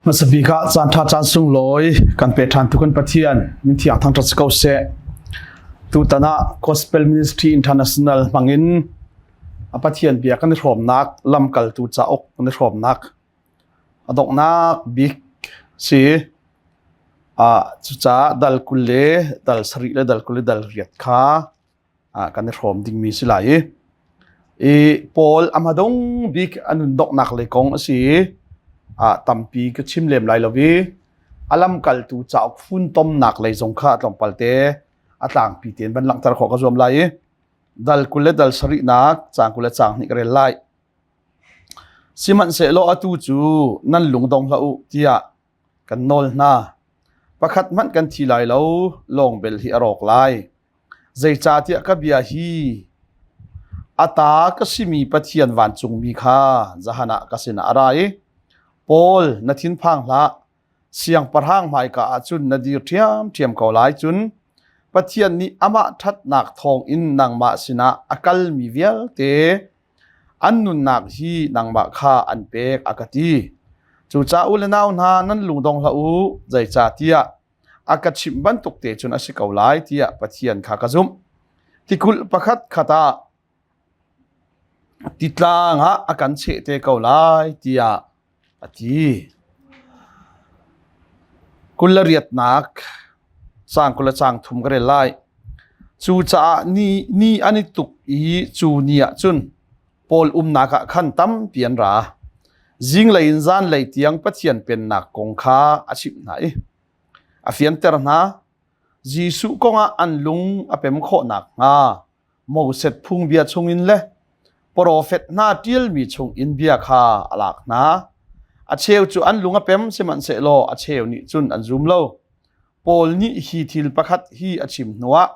Hmasa bik ah caan ṭha caan sunglawi kan pe ṭhan tu kan Pathian min thiang thangṭhat si ko seh. Tutan ah Gospel Ministry International hmangin a Pathian bia kan i hrawmnak lamkaltu cauk kan i hrawmnak a donghnak bik si. Ah cucaah dal 20 le dal 7 le dal 20 le dal 8 kha kan i hrawm dingmi si lai i i Paul a hmadung bik a nun donghnak lei kong a si i tampi ka chim lem lai lo i a lamkaltu cauk funtomnak lei zong kha tlawmpal te a tlangpi tein van langhter khawh ka zuam lai i dal 20 le dal sarihnak caang 20 le caang hnih ka rel lai. Sihmanhsehlaw atu cu nan lung dong hlah u tiah kan nawl hna. Pakhat hmanh kan thi lai lo, lawng bel hi a rawk lai. Zeicahtiah ka bia hi a ta ka simi Pathian vancungmi kha zahan ah ka sinah a ra i, Paul, na thinphang hlah. Siangpahrang hmaika ah cun na dir ṭhiamṭhiam ko lai. Cun Pathian nih amah ṭhatnak thawngin nangmah sinah a kalmi vialte an nunnak hi nangmah kha an pek, a ka ti. Cucaah u le nau hna, nan lung dong hlah u, zeicahtiah a ka chimh bantuk te cun a si ko lai tiah Pathian kha ka zumh. Tikulh pakhat khat ah titlang ah a kan cheh te ko lai tiah a ti. Kul le riatnak caang 20 le caang thum ka rel lai. Cucaah ni, ni an i tuk i cu ni ah cun Paul umnak ah khan tampi an ra. Zinglei in zanlei tiang Pathian pennak kong kha a chimh hna i a fianter hna. Jesuh kongah an lung a pem khawh nakhnga Moses phungbia chungin le profet hna ṭialmi chungin bia kha a lak hna. A cheu cu an lung a pem sihmanhsehlaw a cheu nih cun an zum lo. Paul nih hi thil pakhat hi a chim hnuah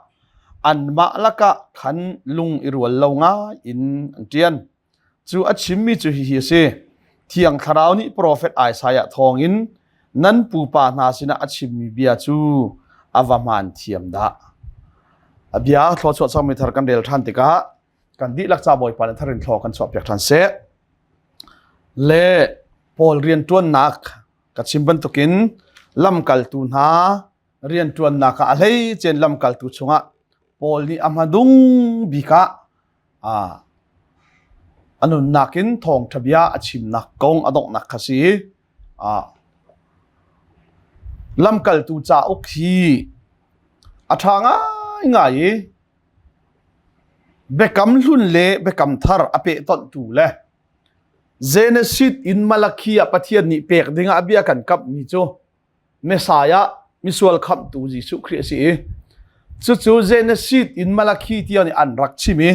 anmah lakah khan lung i rual lo ngai in an ṭian. Cu a chimmi cu hihi a si: Thiang Thlarau nih profet Isaiah thawngin nan pupa hna sinah a chimmi bia cu a va hmaan thiam dah. A bia thluachuah cangmi thar kan rel ṭhan tikah kan dihlak ca Bawipa nih thar in thlaw kan chuahpiak ṭhan seh. Le Paul rianṭuannak ka chim bantukin lamkaltu hna rianṭuannak ah a hleicen lamkaltu chungah Paul nih a hmadung bik ah a nunnak in thawngṭha bia a chimnak kong a donghnak kha si. Lamkaltu cauk hi a ṭha ngaingai i biakam hlun le biakam thar a pehtonhtu le Genesis in Malakhi ah Pathian nih pek dingah a bia kan kamhmi cu Messiah misual khamhtu Jesuh Khrih a si i cucu Genesis in Malakhi tiang nih an rak chim i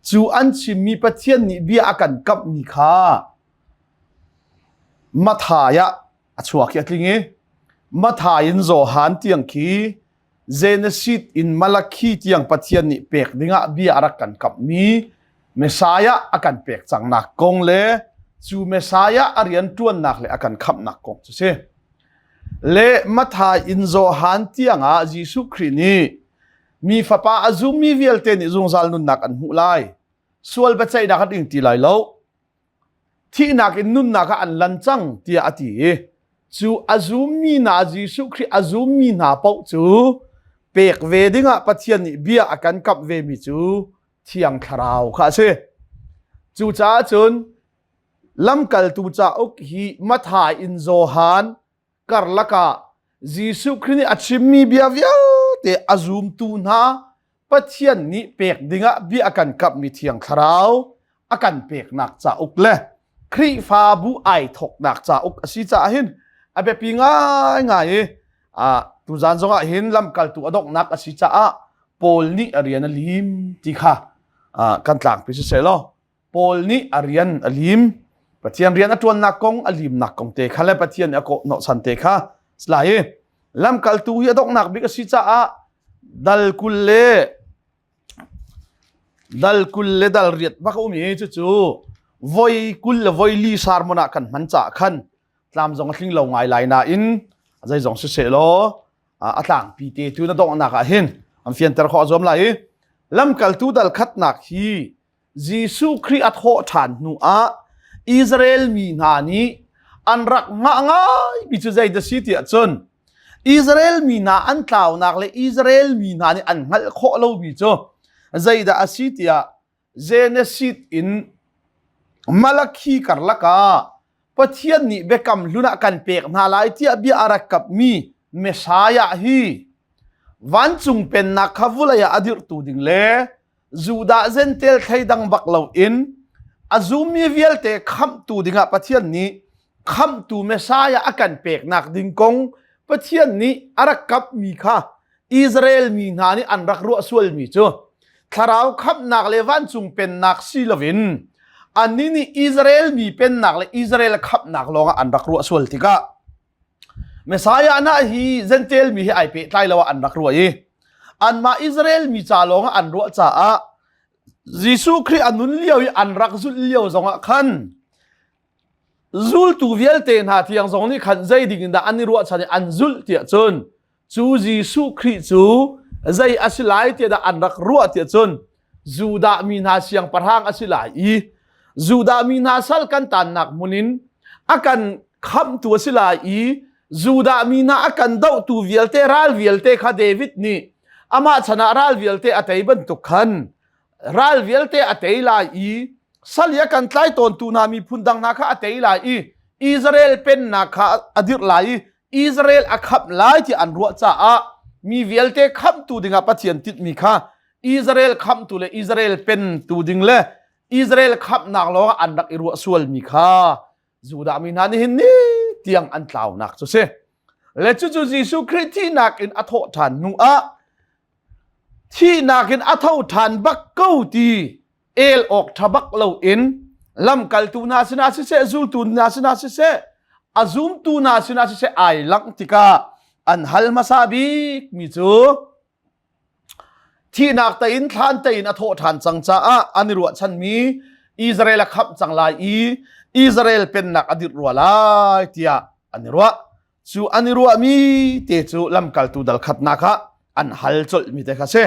cu an chimmi Pathian nih bia a kan kamhmi kha Matthai ah a chuak i a tling i Matthai in Johan tiang khi Genesis in Malakhi tiang Pathian nih pek dingah bia a rak kan kamhmi Messiah a kan pek cangnak kong le cu Messiah a rian ṭuannak le a kan khamhnak kong cu si. Le Matthai in Johan tiangah Jesuh Khrih nih mi fapa a zummi vialte nih zungzal nunnak an hmuh lai. Sual biaceihnak an ing ti lai lo. Thihnak in nunnak ah an lan cang tiah a ti i cu a zummi hna Jesuh Khrih a zummi hna paoh cu pek ve dingah Pathian nih bia a kan kamh vemi cu Thiang Thlarau kha a si. Cucaah cun lamkaltu cauk hi Matthai in Johan karlak ah Jesuh Khrih nih a chimmi bia vialte a zumtu hna Pathian nih pek dingah bia a kan kamhmi Thiang Thlarau a kan peknak cauk le Khrihfabu ai thawknak cauk a si caah hin a biapi ngaingai i tuzan zongah hin lamkaltu a donghnak a si caah Paul nih a rian a lim ti kha kan tlangpi si seh law Paul nih a rian a lim Pathian rian a ṭuannak kong a limnak kong te kha le Pathian nih a kawh hnawhchan te kha lai i lamkaltu hi a donghnak bik a si caah dal 20 le dal 20 le dal riat bak a um i cucu voi 20 le voi li sermon ah kan hman caah khan tlam zong a tling lo ngai lai nain zeizong siseh law a tlangpi te tu na donghnak ah hin an fianter khawh zuam lai i lamkaltu dal khatnak hi Jesuh Khrih a thawh ṭhan hnu ah Israel mi hna nih An rak ngah ngai mi cu zei dah si tiah cun Israel mi hna an tlaunak le Israel mi hna nih an hngalh khawh lomi cu zeidah a si tiah Genesis in Malakhi karlak ah Pathian nih biakam hlun ah kan pek hna lai tiah bia a rak kapmi Messiah hi vancung pennak kha vulei ah a dirhtu ding le Judah Gentel thleidang bak loin a zummi vialte khamhtu dingah Pathian nih khamhtu Messiah a kan peknak ding kong Pathian nih a rak kapmi kha Israel mi hna nih an rak ruah sualmi cu thlarau khamhnak le vancung pennak si loin annih nih Israel mi pennak le Israel khamhnak lawngah an rak ruah sual tikah Messiah na hi Gentile mi hi ai pehtlai lo ah an rak ruah i anmah Israel mi ca lawngah an ruah caah Jesuh Khrih a nun lio i an rak zulh lio zongah khan zultu vialte hna tiang zong nih khan zei ding in dah an i ruahchan i an zulh tiah cun cu Jesuh Khrih cu zei a si lai tiah dah an rak ruah tiah cun Judah mi hna siangpahrang a si lai i Judah mi hna sal kan tannak hmun in a kan khamhtu a si lai i Judah mi hna a kan dohtu vialte ral vialte kha David nih amah chan ah ral vialte a tei bantuk khan ral vialte a tei lai i sal i a kan tlai tawntu hna miphun dang hna kha a tei lai i Israel pennak kha a dirh lai i Israel a khamh lai ti an ruah caah mi vialte khamhtu dingah Pathian tinhmi kha Israel khamhtu le Israel pentu ding le Israel khamhnak lawngah an rak i ruah sualmi kha Judah mi hna nih hin ni tiang an tlaunak cu si. Le cucu Jesuh Khrih thihnak in a thawh ṭhan hnu ah thihnak in a tho ṭhan bak ko ti el awk ṭha bak loin lamkaltu hna sinah siseh zultu hna sinah siseh a zumtu hna sinah siseh ai langh tikah an hal hmasa bik mi cu thihnak tein thlan tein a thawh ṭhan cang caah an i ruahchanmi Israel a khamh cang lai i Israel pennak a dirh rua lai tiah an i ruah. Cu an i ruahmi te cu lamkaltu dal khatnak ah an hal colhmi te kha si.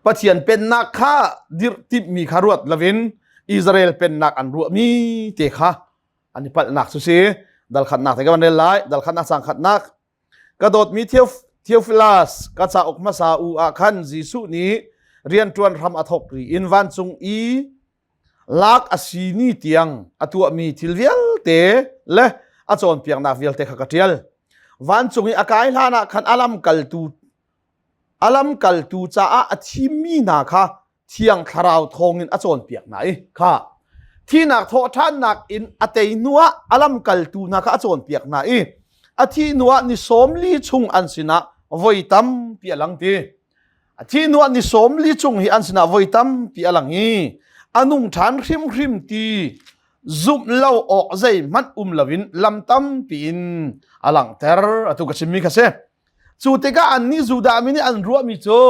Pathian pennak kha dirh timhmi kha ruat loin Israel pennak an ruahmi te kha an i palhnak cu si. Dal khatnak te ka van rel lai. Dal khatnak sang khatnak. Ka dawtmi Theophilus, ka cauk hmasa u ah khan Jesuh nih rianṭuan hram a thawk ri in vancung i lak a si ni tiang a tuahmi thil vialte le a cawnpiaknak vialte kha ka ṭial. Vancung i a kai hlan ah khan a lamkaltu A lamkaltu caah a thimmi hna kha Thiang Thlarau thawngin a cawnpiak hna i kha thihnak thawhṭhannak in a tei hnuah a lamkaltu hna kha a cawnpiak hna i a thih hnuah ni 40 chung an sinah voi tampi a lang ti. A thih hnuah ni 40 chung hi an sinah voi tampi a lang i a nung ṭhan hrimhrim ti zumh lo awk zeihmanh um loin lam tampi in a langhter. Atu ka chimmi kha si. Cu tikah annih Judah mi nih an ruahmi cu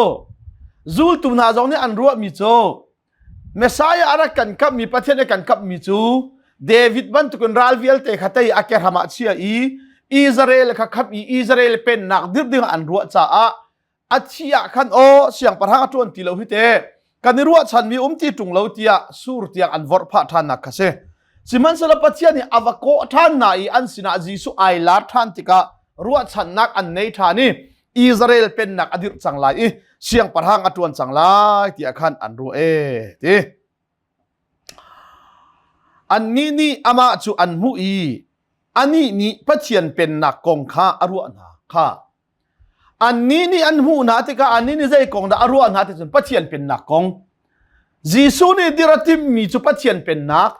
zultu hna zong nih an ruahmi cu Messiah a rak kan kamhmi Pathian a kan kamhmi cu David bantukin ral vialte kha tei a kehram ah chia i Israel kha khamh i Israel pennak dirh ding an ruah caah a thi ah khan aw siangpahrang a ṭuan ti lo hi te kan i ruahchanmi um ti ṭung lo tiah sur tiang an vorh phah ṭhannak kha si. Sihmanhsehlaw Pathian nih a va kawh ṭhan hna i an sinah Jesuh ai lar ṭhan tikah ruahchannak an nei ṭhan i Israel pennak a dirh cang lai i siangpahrang a ṭuan cang lai tiah khan an ruah e ti. Annih nih amah cu an hmuh i anih nih Pathian pennak kong kha a ruah hna kha Annih nih an hmuh hna tikah annih nih zei kong dah a ruah hna ti cun Pathian pennak kong. Jesuh nih dir a timhmi cu Pathian pennak.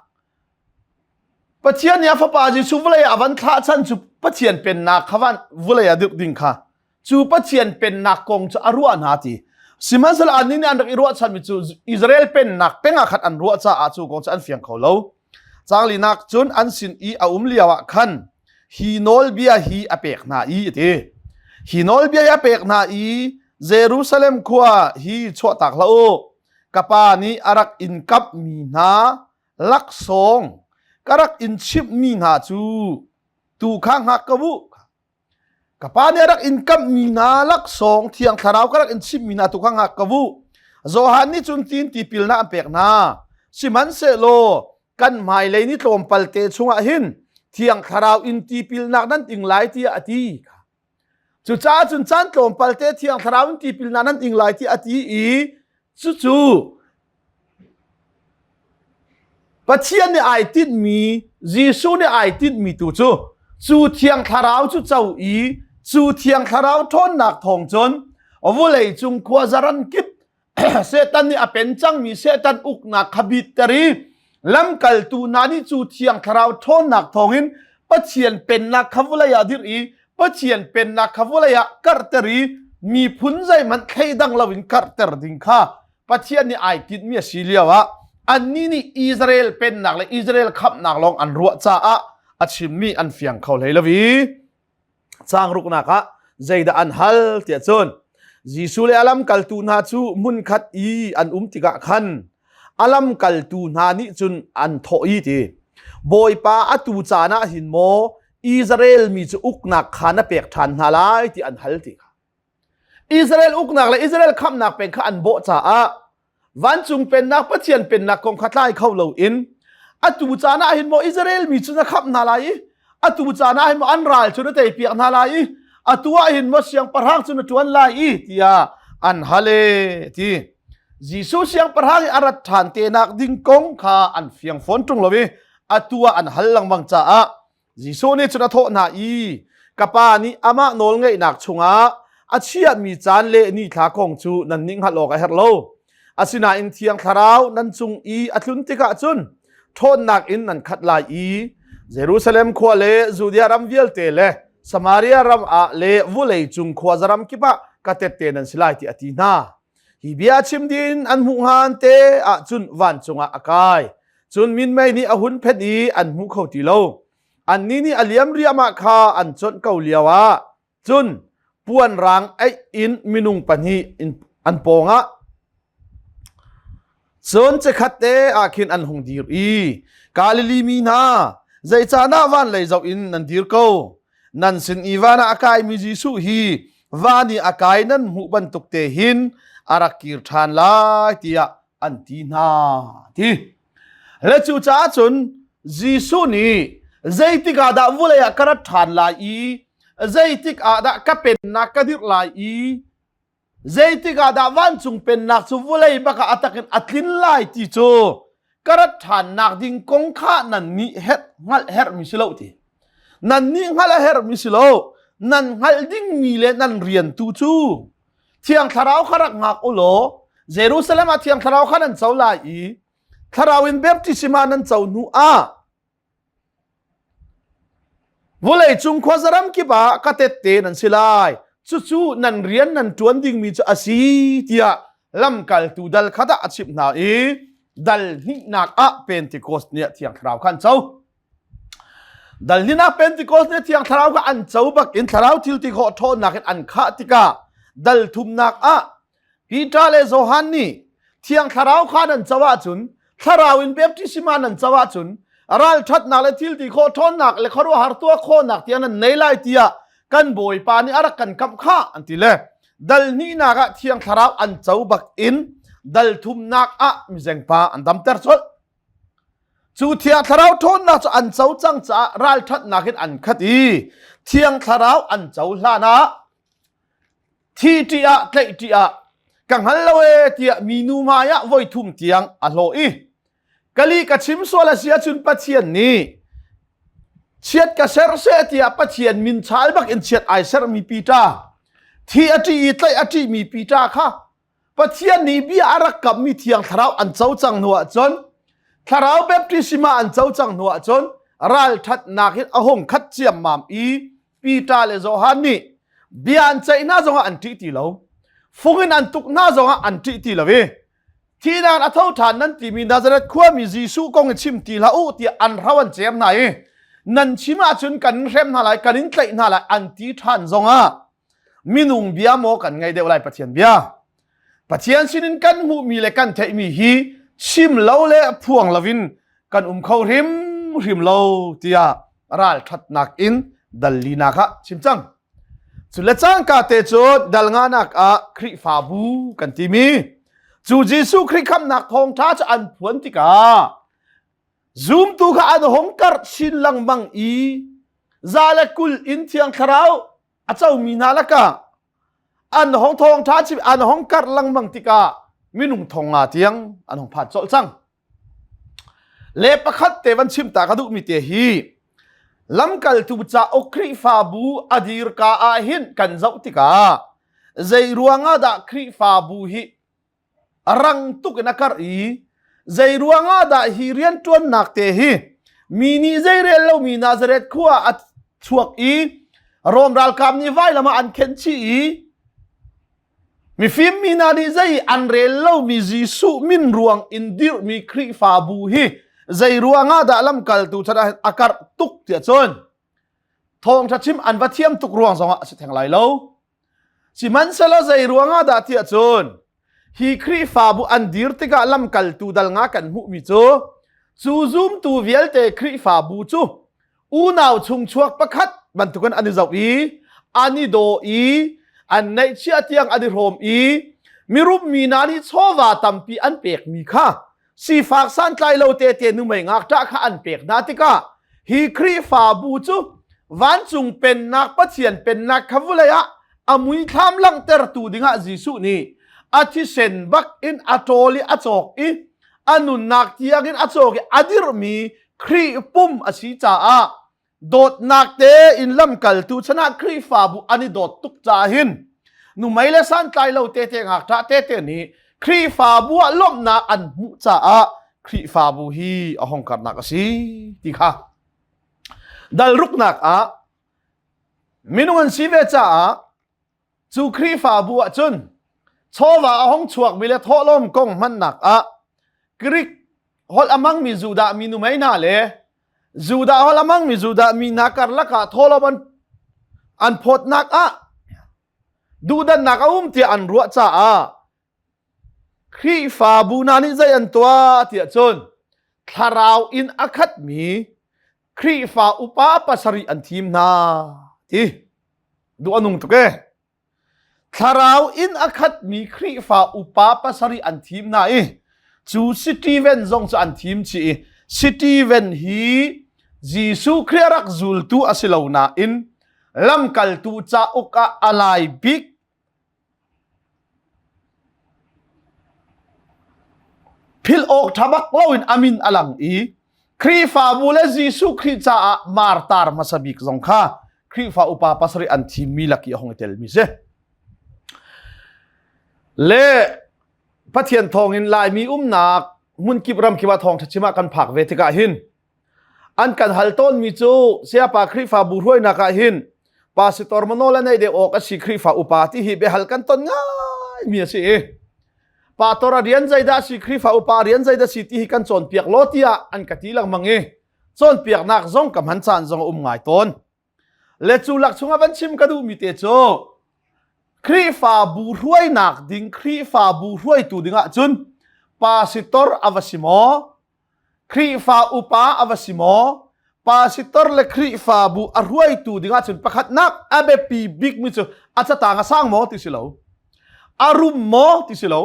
Pathian nih a fapa Jesuh vawlei ah a van thlah chan cu Pathian pennak kha van vawlei ah dirh ding kha cu Pathian pennak kong cu a ruah hna ti. Sihmanhsehlaw annih nih an rak i ruahchanmi cu Israel pennak peng ah khan an ruah caah cu kong cu an fiang kho lo. Caanglinak cun an sin i a um lio ah khan hi nawlbia hi a pek hna i a ti. Hi nawlbia hi a pek hna i Jerusalem khua hi chuahtak hlah u. Ka pa nih a rak in kamhmi hna laksawng ka rak in chimhmi hna cu tu kha hngak ko u. Ka pa nih a rak in kamhmi hna laksawng Thiang Thlarau ka rak in chimhmi hna tu kha ngak ka vu. Johan nih cun tin tipilnak an pek hna. Sihmanhsehlaw Kan hmailei ni tlawmpal te chungah hin Thiang Thlarau in tipilnak nan ing lai tiah a ti. Cucaah cun caan tlawmpal te Thiang Thlarau in tipilnak nan ing lai tiah a ti i cucu Pathian nih ai tinhmi, Jesuh nih ai tinhmi tu cu cu Thiang Thlarau cu co i cu Thiang Thlarau ṭhawnnak thawng cun vawlei cung khua zaran kip Satan nih a pen cangmi Satan uknak kha bitter i lamkaltu hna nih cu Thiang Thlarau ṭhawnnak thawngin Pathian pennak kha vawlei ah dirh i Pathian pennak kha vawlei ah karhter i miphun zeihmanh thleidang loin karhter ding kha Pathian nih ai tinhmi a si lioah annih nih Israel pennak le Israel khamhnak lawng an ruah caah a chimmi an fiang kho hlei lo i Caang ruknak ah zeidah an hal tiah cun Jesuh le a lamkaltu hna cu hmunkhat i an um tikah khan a lamkaltu hna nih cun an thawh i ti Bawipa atu caan ah hin maw Israel mi cu uknak kha na pek ṭhan hna lai ti an hal ti kha. Israel uknak le Israel khamhnak peng kha an bawh caah vancung pennak Pathian pennak kong kha tlai kho loin atu caan ah hin maw Israel mi cu na khamh hna lai i atu caan ah hin maw an ral cu na tei piak hna lai i atu ah hin maw siangpahrang cu na ṭuan lai i tiah an hal e ti Jesuh siangpahrang i a rat ṭhan te nak ding kong kha an fiang fawn ṭung lo i atu ah an hal lengmang caah Jesuh nih cun a thawh hna i ka pa nih amah nawlngeihnak chungah a chiahmi caan le nithla kong cu nannih hngalh awk a herh lo. Asinain Thiang Thlarau nan cung i a tlun tikah cun ṭhawnnak in nan khat lai i Jerusalem khua le Judea ram vialte le Samaria ram ah le vulei cung khua zaram kip ah ka tette nan si lai ti a ti hna. Hi bia chim din an hmuh hngan te ah cun vancung ah a kai. Cun minmei nih a hun phet i an hmu kho ti lo. Annih nih a liam riahmah kha an conh ko lio ah cun puan rang aih in minung pahnih an pawngah cun chikkhat te ah khin an hung dir i Galilee mi hna zeicahdah van lei zoh in nan dir ko? Nan sin i van ah a kaimi Jesuh hi van i a kai nan hmuh bantuk te hin a rak kir ṭhan lai tiah an ti hna ti. Le cu caah cun Jesuh nih zeitik ah dah vulei ah ka rat ṭhan lai i zeitik ah dah ka pennak ka dirh lai i Zeitik ah dah vancung pennak cu vawlei bak ah a tak in a tlin lai ti cu ka rat ṭhannak ding kong kha nan nih herh hngalh herhmi si lo ti. Nan nih hngalh a herhmi si lo. Nan hngalh dingmi le nan rian tu cu Thiang Thlarau kha rak ngak u law Jerusalem ah Thiang Thlarau kha nan co lai i Thlarau in baptisma nan co hnu ah Vawleicung khuazaram kip ah ka tette nan si lai. Cucu nan rian nan ṭuan dingmi cu a si tiah lamkaltu dal khat ah a chimh hna i dal hnihnak ah Pentecost ni ah Thiang Thlarau kha an co. Dal hnihnak Pentecost ni Thiang Thlarau kha an co bak in Thlarau thil ti khawh ṭhawnnak in an khah tikah dal thumnak ah Peter le Johan nih Thiang Thlarau kha nan co ahcun Thlarau in baptisma nan co ahcun ralṭhatnak le thil ti khawh ṭhawnnak le khuaruahhar tuah khawhnak tiang nan nei lai tiah kan Bawipa nih a rak kan kamh khah an ti le dal hnihnak ah Thiang Thlarau an co bak in dal thumnak ah mizengpa an damter colh. Cu Thiang Thlarau ṭhawnnak cu an co cang caah ralṭhatnak in an khat i Thiang Thlarau an co hlan ah Thi ṭih ah tlaih ṭih ah ka hngal lo ee tiah minu hmai ah voi thum tiang a hlawh i kali ka chim sual a si ahcun Pathian nih chiat ka ser seh tiah Pathian min chal bak in chiat ai sermi Peter thi a ṭih i tlaih a ṭihmi Peter kha Pathian nih bia a rak kammi Thiang Thlarau an co cang hnu ahcun Thlarau baptisma an co cang hnu ahcun ralṭhatnak in a hung khat ciammam i Peter le Johan nih bia an ceih hna zongah an ṭih ti lo. Fung in an tuk hna zongah an ṭih ti lo i thihnak a tho ṭhan nan timi Nazareth khuami Jesuh kong i chim ti hlah u tiah an hro an cem hna i nan chim ahcun kan in hrem hna lai kan in tlaih hna lai an ti ṭhan zongah minung bia maw kan ngaih deuh lai Pathian bia Pathian sinin kan hmuhmi le kan theihmi hi chim lo le phuang loin kan um kho hrim hrim lo tiah ralṭhatnak in dal linak ah chim cang. Cu le cangka te cu dal nganak ah Khrihfabu kan timi cu Jesuh Khrih khamnak thawngṭha cu an phuan tikah. Zumtu kha an hong karh chin lengmang i 120 in Thiang Thlarau a comi hna lakah an hong thawngṭha chim an hong karh lengmang tikah minung 5,000 tiang an hong phan colh cang. Le pakhat te van chim ta ka duhmi te hi lamkaltu cauk Khrihfabu a dirka ah hin kan zoh tikah zei ruangah dah Khrihfabu hi rang tuk in a karh i zei ruangah dah hi rianṭuannak te hi mi nih zei rel lomi Nazareth khua ah a chuak i Rom ralkap nih vailam ah an khenh chih i mifim mi hna nih zei an rel lomi Jesuh min ruang in dirhmi Khrihfabu hi zei ruangah dah lamkaltu chan ah a karh tuk tiah cun thawngṭha chim an va thiam tuk ruang zongah a si theng lai lo. Sihmanhsehlaw zei ruangah dah tiah cun hi Khrihfabu an dir tikah lamkaltu dal nga kan hmuhmi cu cu zumtu vialte Khrihfabu cu unau chungchuak pakhat bantukin an i zoh i an i daw i an neihchiah tiang an i hrawm i mirum mi hna nih chawva tampi an pekmi kha sifak santlai lo tete numei ngakṭah kha an pek hna tikah hi Khrihfabu cu vancung pennak Pathian pennak kha vulei ah a muithlam langhtertu dingah Jesuh nih a thisen bak in a ṭawl i a cawk i a nunnak tiangin a cawk i a dirhmi Khrih pum a si caah dawtnak tein lamkaltu chan ah Khrihfabu an i dawt tuk caah hin numei le santlai lo tete ngakṭah tete nih Khrihfabu ah lawmhnak an hmuh caah Khrihfabu hi a hong karnak a si ti kha dal ruknak ah minung an si ve caah Cu Khrihfabu ah cun chawva a hong chuakmi le thawhlawm kong hmannak ah Greek holh a hmangmi Judah mi numei hna le Judah holh a hmangmi Judah mi hna karlak ah thawhlawm an, an phawtnak ah duhdannak a um tiah an ruah caah Khrihfabu hna nih zei an tuah tiah cun thlarau in a khatmi Khrihfa upa pasarih an thim hna ti duh a nung tuk e. Thlarau in a khatmi Khrihfa upa pasarih an thim hna i cu Stephen zong cu an thim chih i Stephen hi Jesuh Khrih a rak zultu a si lo nain lamkaltu cauk ah a lai bik Philh awk ṭha bak loin a min a lang i Khrihfabu le Jesuh Khrih caah martar hmasa bik zong kha Khrihfa upa pasarih an thimmi lak i a hung i telmi si. Le Pathian thawngin Laimi umnak hmunkip ramkip ah thawngṭha chim ah kan phak ve tikah hin An kan hal tawnmi cu Sayapa Khrihfabu hruainak ah hin pastor manawl a nei deuh awk a si Khrihfa upa ti hi biahal kan ton ngaimi a si i pastor a rian zeidah a si Khrihfa upa rian zeidah si ti hi kan cawnpiak law tiah an ka ti lengmang i cawnpiaknak zong ka hman caan zong a um ngai tawn. Le cu lak chungah van chim ka duhmi te cu Khrihfabu hruainak ding Khrihfabu hruaitu ding ahcun pastor a va si maw Khrihfa upa a va si maw? Pastor le Khrihfabu a hruaitu ding ahcun pakhatnak a biapi bikmi cu a catang a sang maw ti si lo. A rum maw ti si lo.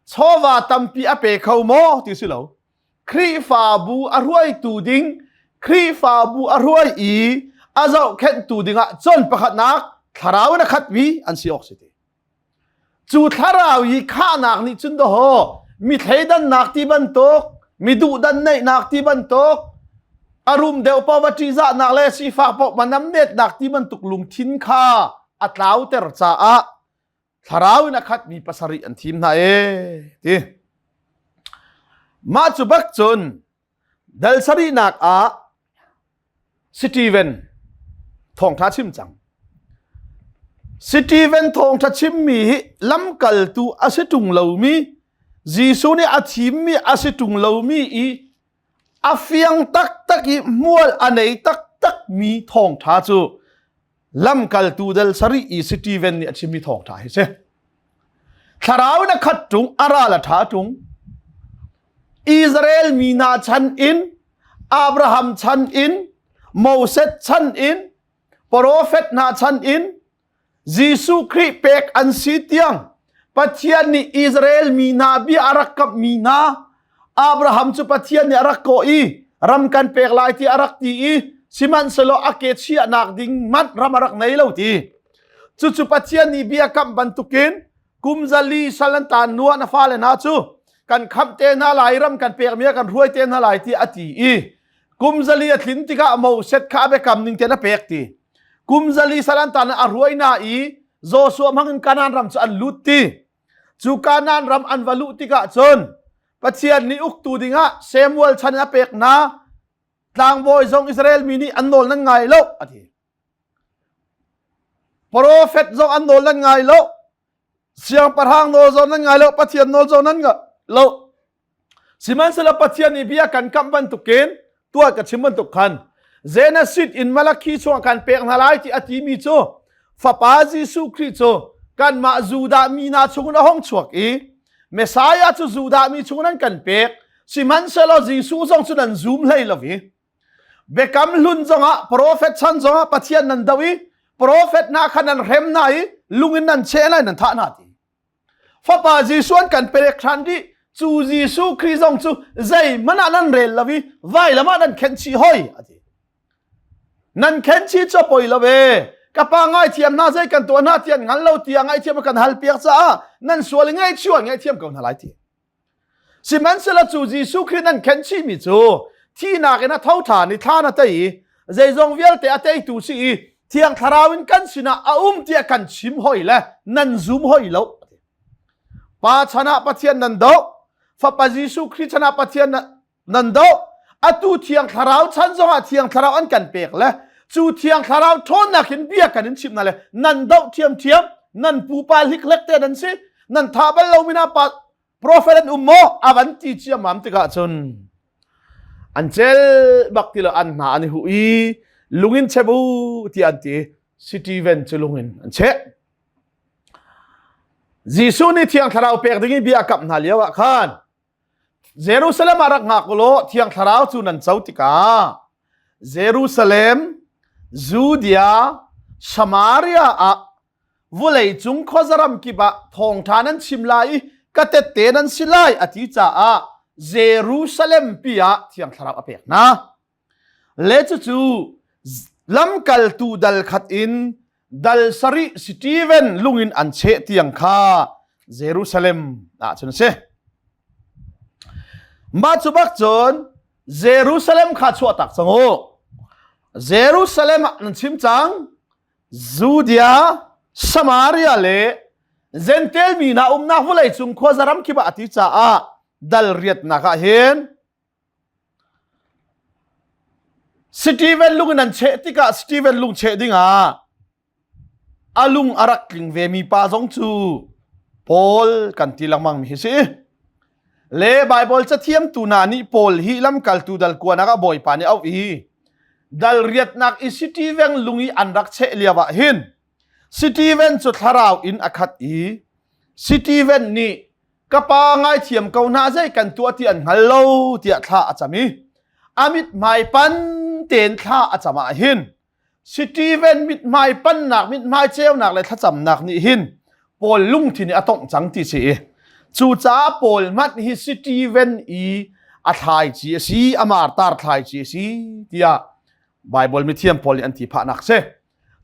Chawva tampi a pe kho maw ti si lo. Khrihfabu a hruaitu ding, Khrihfabu a hruai i a zohkhenhtu dingah cun pakhatnak thlarau in a khatmi an si awk si ti. Cu thlarau i khahnak nih cun dawhaw mi thleidannak ti bantuk, mi duhdan neihnak ti bantuk, a rum deuh paoh va ṭihzahnak le sifak paoh va namnetnak ti bantuk lungthin kha a tlauter caah thlarau in a khatmi pasarih an thim hna ee ti. Mah cu bak cun Dal sarihnak ah Steven thawngṭha chim cang. Steven thawngṭha chimmi hi lamkaltu a si ṭung lomi, Jesuh nih a thimmi a si ṭung lomi i a fiang taktak i hmual a nei taktakmi thawngṭha cu lamkaltu dal sarih i Steven nih a chimmi thawngṭha hi si. Thlarau in a khat ṭung, a ral a ṭha ṭung. Israel mi hna chan in, Abraham chan in, Moses chan in, profet hna chan in, Jesuh Khrih pek an si tiang Pathian nih Israel mi hna bia a rak kamhmi hna Abraham cu Pathian nih a rak kawh i. Ram kan pek lai ti a rak ti i sihmanhsehlaw a ke chiahnak ding manh ram a rak nei lo ti. Cucu Pathian nih bia kamh bantukin kum zali sal an taan nuah na fale hna cu kan khamh te hna lai ram kan pekmi ah kan hruai te hna lai ti a ti i kum zali a tlin tikah Moses kha a biakam ning tein a pek ti. Kum zali sal an taan a hruai hna i Joshua hmang in Kanaan ram cu an lut ti. Cu Kanaan ram an va luh tikah cun Pathian nih uktu dingah Samuel chan in a pek hna. Tlangbawi zong Israel mi nih an nawl nan ngai lo a ti. Profet zong an nawl nan ngai lo. Siangpahrang nawl zong nan ngai lo. Pathian nawl zong nan ngai lo. Sihmanhsehlaw Pathian nih bia kan kamh bantukin tuah ka chim bantuk khan Genesis in Malakhi chungah kan pek hna lai ti a timi cu Fapa Jesuh Khrih cu kanmah Judah mi hna chungin a hung chuak i Messiah cu Judah mi chungin an kan pek sihmanhsehlaw Jesuh zong cu nan zum hlei lo i Biakam hlun zongah profet chan zongah Pathian nan do i profet hna kha nan hrem hna i lung in nan cheh lai nan thah hna ti. Fapa Jesuh an kan perek ṭhan dih. Cu Jesuh Khrih zong cu zeihmanh ah nan rel lo i vailam ah nan khenh chih hoi a ti. Nan khenh chih cu a poi lo ve. Ka pa ngaithiam hna zei kan tuah hna ti an hngal lo tiah ngaihthiam a kan hal piak caah nan sual i ngaihchiu an ngaihthiam ko hna lai ti. Sihmanhsehlaw cu Jesuh Khrih nan khenh chihmi cu thihnak in a tho ṭhan i thlan a tei i zeizong vialte a teitu si i Thiang Thlarau in kan sinah a um tiah kan chim hoi le nan zum hoi lo. Pa chan ah Pathian nan doh, Fapa Jesuh Khrih chan ah Pathian nan doh, atu Thiang Thlarau chan zongah Thiang Thlarau an kan pek le cu Thiang Thlarau ṭhawnnak in bia kan in chimh hna le nan doh ṭhiamṭhiam, nan pupa hlikhlek te nan si, nan thah bal lomi hna pa Prophet an um maw? A van ti ciammam tikah cun an cel bak ti lo an hna an i huh i lungin chep u tiah an ti. Steven cu lungin an cheh. Jesuh nih Thiang Thlarau pek ding i bia a kamh hna lio ah khan Jerusalem ah rak ngak ulaw Thiang Thlarau cu nan co tikah Jerusalem, Judea, Samaria ah Vuleicung khuazaram kip ah thawngṭha nan chim lai i ka tette nan si lai a ti caah Jerusalem pi ah Thiang Thlarau a pek hna. Le cucu lamkaltu dal khat in dal sarih Steven lungin an cheh tiang kha Jerusalem ah cun a si. Mah cu bak cun Jerusalem kha chuahtak cang u. Jerusalem ah nan chim cang. Judea, Samaria le Jentail mi hna umnak vawleicung khuazaram kip ah a ti caah dal riatnak ah hin Steven lung in an cheh tikah Steven lung cheh dingah a lung a rak tling ve mi pa zong cu Paul kan ti lengmang mi hi si. Le Baibal cathiamtu hna nih Paul hi lamkaltu dal kuanak ah Bawipa nih auh i dal riatnak i Steven lung i an rak cheh lio ah hin Steven cu thlarau in a khat i Steven nih ka pa ngaithiam ko hna zei kan tuah ti an hngal lo tiah thla a cam i a mithmai pan tein thla a cam ah hin Steven mithmai pannak mithmai ceunak le thlacamnak nih hin Paul lungthin i a tongh cang ti si i cucaah Paul hmanh hi Steven i a thlaici a si a martar thlaici a si tiah Bible mithiam pawl nih an ti phahnak si.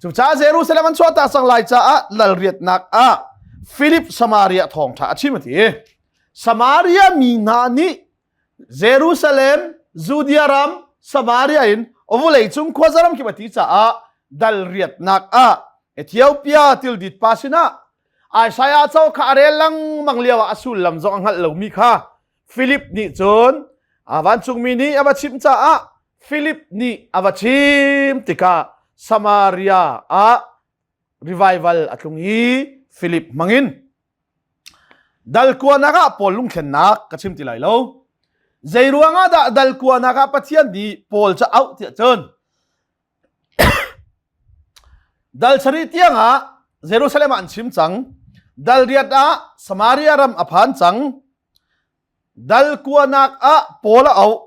Cucaah Jerusalem an chuahtak cang lai caah lalriatnak ah Philip Samaria thawngṭha a chim a ti. Samaria mi hna nih Jerusalem, Judea ram, Samaria in vawleicung khuazaram kip a ti caah dal riatnak ah Ethiopia tildit pa sinah Isaiah cho kha a rel lengmang lio ah a sullam zong a hngalh lomi kha Philip nih cun a vancungmi nih a va chimh caah Philip nih a va chim tikah Samaria ah revival a tlung i Philip hmangin Dal kuanak ah Paul lungthlennak ka chim ti lai lo. Zei ruangah dah dal kuanak ah Pathian nih Paul cu auh tiah cun dal sarih tiangah Jerusalem ah an chim cang. Dal riat ah Samaria ram a phan cang. Dal kuanak ah Paul a auh.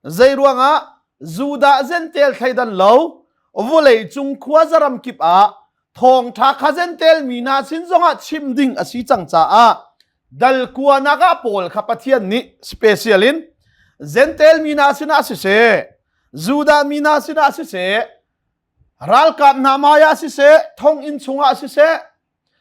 Zei ruangah Judah Jentail thleidan lo vulei cung khuazaram kip ah thawngṭha kha Jentail mi hna sin zongah chim ding a si cang caah dal kuanak ah Paul kha Pathian nih special in. Jentail mi hna sinah siseh, Judah mi hna sinah siseh, ralkap hna hmaiah siseh, thonginn chungah siseh,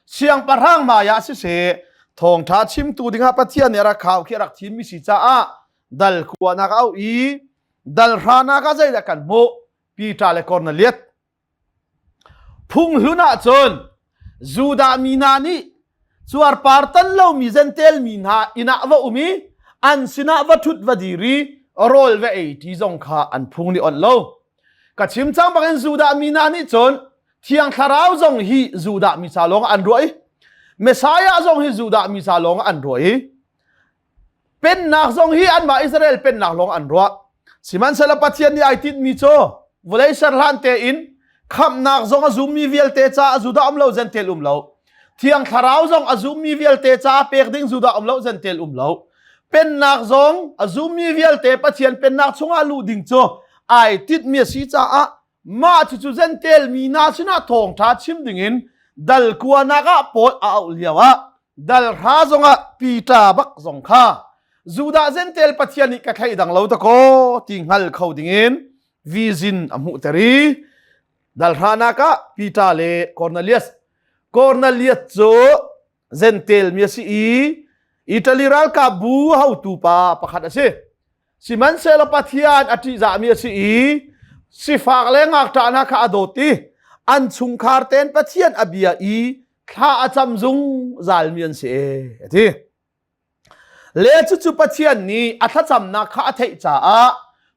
siangpahrang hmaiah siseh, thawngṭha chimtu dingah Pathian nih a rak khau khi a rak thimmi si caah dal kuanak a auh i dal hranak ah zeidah kan hmuh? Peter le Kornelias. Phunghlun ahcun Judah mi hna nih cuarpar tan lomi Jentail mi hna inn ah va um i an sinah va ṭhut va dir i rawl va ei ṭi zong kha an phung nih onh lo. Ka chim cang bangin Judah mi hna nih cun Thiang Thlarau zong hi Judah mi ca lawng an ruah i Messiah zong hi Judah mi ca lawng an ruah i Pennak zong hi anmah Israel pennak lawng an ruah. Sihmanhsehlaw Pathian nih ai tinhmi cu vawlei ser hlan tein khamhnak zong a zummi vialte caah Judah um lo Jentail um lo. Thiang Thlarau zong a zummi vialte caah pek ding Judah um lo Jentail um lo. Pennak zong a zummi vialte Pathian pennak chungah luh ding cu ai tinhmi a si caah mah cucu Jentail mi hna sinah thawngṭha chim dingin dal kuanak ah Paul a auh lioah dal hra zongah Peter bak zong kha Judah Jentail Pathian nih ka thleidang lo dakaw ti hngal kho dingin vision a hmuhter i dal hranak ah Peter le Cornelius Cornelius cu Jentail mi a si i Italy ralkap bu hotu pa pakhat a si. Sihmanhsehlaw Pathian a ṭihzahmi a si i sifak le ngakṭah hna kha a dawt i an chungkhar tein Pathian a bia i thla a cam zungzalmi an si e, a ti. Le cucu Pathian nih a thlacamnak kha a theih caah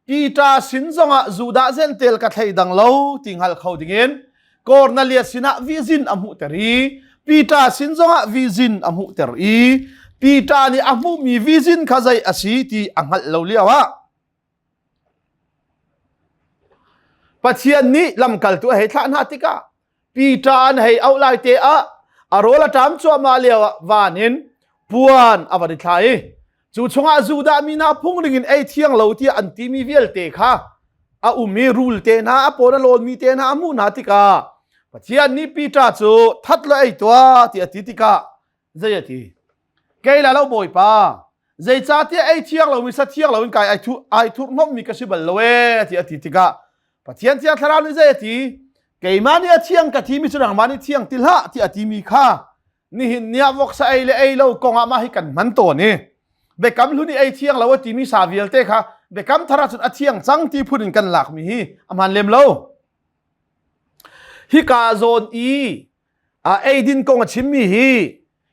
Peter sin zongah Judah Jentail ka thleidang lo ti hngal kho dingin Kornelias sinah vision a hmuhter i Peter sin zongah vision a hmuhter i Peter nih a hmuhmi vision kha zei a si ti a hngalh lo lio ah Pathian nih lamkaltu a hei thlah hna tikah Peter an hei auh lai te ah a rawl a ṭam cuahmah lio ah van in puan a van i thla i Cu chungah Judah mi hna phung ning in ei thiang lo tiah an timi vialte kha a um i rul te hna a pawn a lawnmi te hna a hmuh hna tikah Pathian nih Peter cu that lo ei tuah tiah a ti tikah zei a ti? Kei la lo Bawipa, zeicahtiah ei thiang lomi sa thiang loin kai ai ai thurhnommi ka si bal lo ee tiah a ti tikah Pathian Thiang Thlarau nih zei a ti? Keimah nih a thiang ka timi cu nangmah nih thiang ti hlah tiah a timi kha nihin ni ah voksa ei le ei lo kong ah mah hi kan hman tawn i biakam hlun i ei thiang lo a timi sa vialte kha biakam thar ahcun a thiang cang ti phun in kan lakmi hi a hmaan lem lo. Hika zawn i a eidin kong a chimmi hi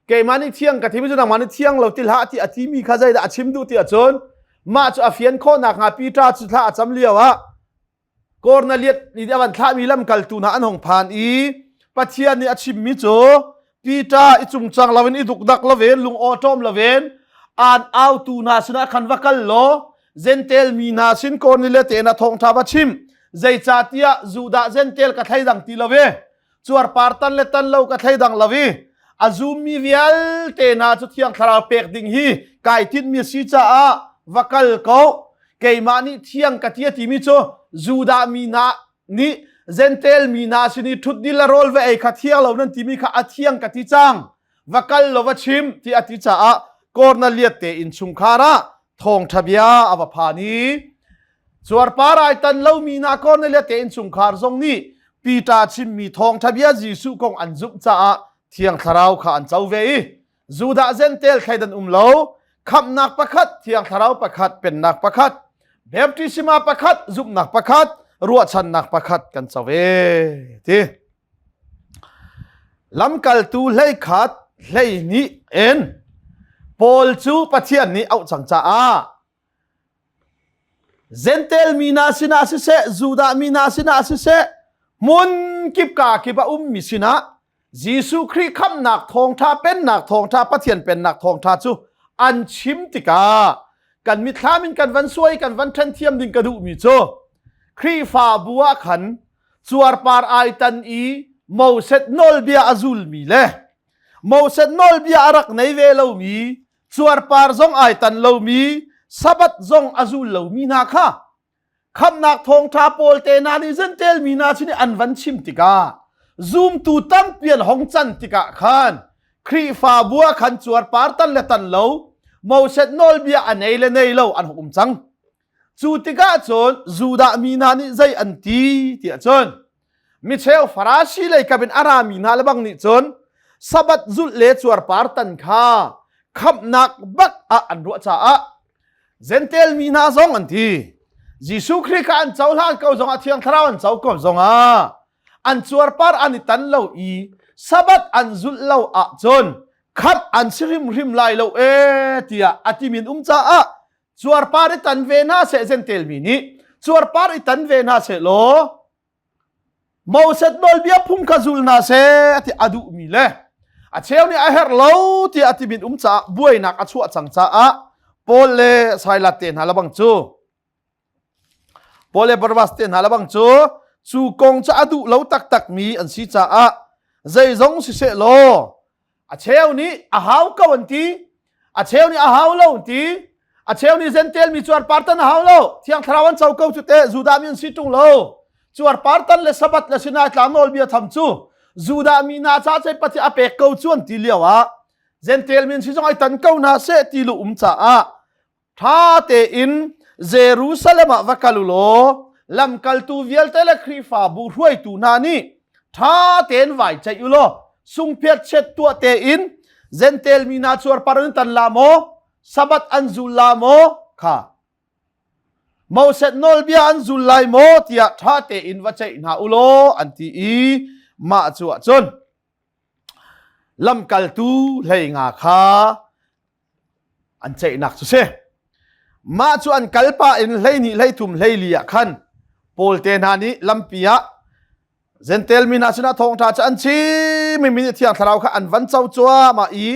keimah nih thiang ka timi cu nangmah nih thiang lo ti hlah ti a timi kha zeidah a chim duh ti ahcun mah cu a fian khawh nakhnga Peter cu thla a cam lio ah Kornelias nih a van thlahmi lamkaltu hna an hung phan i Pathian nih a chimmi cu Peter i cungcang loin i dukdak loin lung awṭawm loin aan autu hna sinah khan va kal law Jentail mi hna sin Kornelias te na thawngṭha va chim zeicahtiah Judah Jentail ka thleidang ti lo ve cuarpar tan le tan lo ka thleidang lo i a zummi vialte hna cu thiang thlarau pek ding hi kai tinhmi a si caah va kal ko keimah nih thiang ka ti a timi cu Judah mi hna nih Jentail mi hna sin i ṭhutdil le rawl va ei kha thiang lo nan timi kha a thiang ka ti cang va kal lo va chim ti a ti caah Kornelias te innchungkhar ah thawngṭha bia a va phan i cuarpar ai tan lomi hna Kornelias te innchungkhar zong nih Peter chimmi thawngṭha bia Jesuh kong an zumh caah Thiang Thlarau kha an co ve i Judah Jentail thleidan um lo khamhnak pakhat Thiang Thlarau pakhat pennak pakhat baptisma pakhat zumhnak pakhat ruahchannak pakhat kan co ve ti Lamkaltu 11 12 in Paul cu Pathian nih auh cang caah Jentail mi hna sinah siseh, Judah mi hna sinah siseh, hmun kip ka kip a ummi sinah Jesuh Khrih khamhnak thawngṭha pennak thawngṭha Pathian pennak thawngṭha cu an chim tikah kan mitthlam in kan van suai kan van ṭhen thiam ding ka duhmi cu Khrihfabu ah khan cuarpar ai tan i Moses nawlbia a zulmi le Moses nawlbia a rak nei ve lomi cuarpar zong ai tan lomi Sabbath zong a zul lomi hna kha khamhnak thawngṭha pawl te hna nih Jentail mi hna sin i an van chim tikah zumtu tampi an hong can tikah khan Khrihfabu ah khan cuarpar tan le tan lo Moses nawlbia a nei le nei lo an hung um cang. Cu tikah cun Judah mi hna nih zei an ti tiah cun micheu Farasi lei kap in a rami hna lebang nih cun Sabbath zulh le cuarpar tan kha khamhnak bak ah an ruah caah Jentail mi hna zong an ti. Jesuh Khrih kha an cohlan ko zongah Thiang Thlarau an co ko zongah an cuarpar an i tan lo i Sabbath an zulh lo ahcun khamh an si hrimhrim lai lo ee tiah a timin um caah cuarpar i tan ve hna seh Jentail mi nih cuarpar i tan ve hna seh law Moses nawlbia phung kha zul hna seh ti a duhmi le a cheu nih a herh lo tiah a timin um caah buainak a chuah cang caah Paul le Silas te hna lebang cu Paul le Barnabas te hna lebang cu cu kong cu a duh lo taktakmi an si caah zeizong siseh law A cheu nih a hau ko an ti. A cheu nih a hau lo an ti. A cheu nih Jentail mi cuarpar tan a hau lo. Thiang Thlarau an co ko cu teh Judah mi an si ṭung lo. Cuarpar tan le Sabbath le Sinai tlang nawlbia tham cu Judah mi hna ca cei Pathian a pek ko cu an ti lio ah Jentail mi an si zong ai tan ko hna seh ti lu um caah Ṭha tein Jerusalem ah va kal u law lamkaltu vialte le Khrihfabu hruaitu hna nih ṭha tein vai ceih u law sungphiat chiat tuah tein Jentail mi hna cuarpar an tan la maw Sabbath an zul la maw kha Moses nawlbia an zul lai maw tiah ṭha tein va ceih hna u law an ti i mah cu ah cun lamkaltu 15 kha an ceihnak cu si. Mah cu an kal pah in 12 13 14 ah khan Paul te hna nih lampi ah Jentail mi hna sinah thawngṭha cu an chim i mi nih Thiang Thlarau kha an van co cuahmah i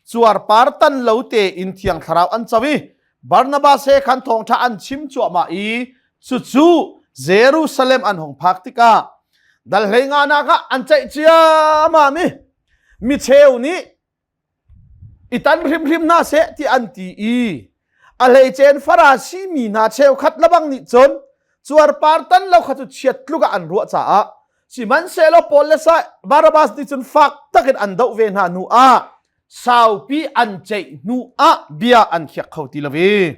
cuarpar tan lo tein Thiang Thlarau an co i Barnabas he khan thawngṭha an chim cuahmah i cucu Jerusalem an hung phak tikah dal 15 nak ah an ceih ciammam i micheu nih I tan hrimhrim hna seh ti an ti i a hleicen Farasi mi hna cheukhat lebang nih cun cuarpar tan lo kha cu chiat tluk ah an ruah caah sihmanhsehlaw Paul le Barnabas nih cun fak takin an doh ve hna hnu ah saupi an ceih hnu ah bia an khiak kho ti lo i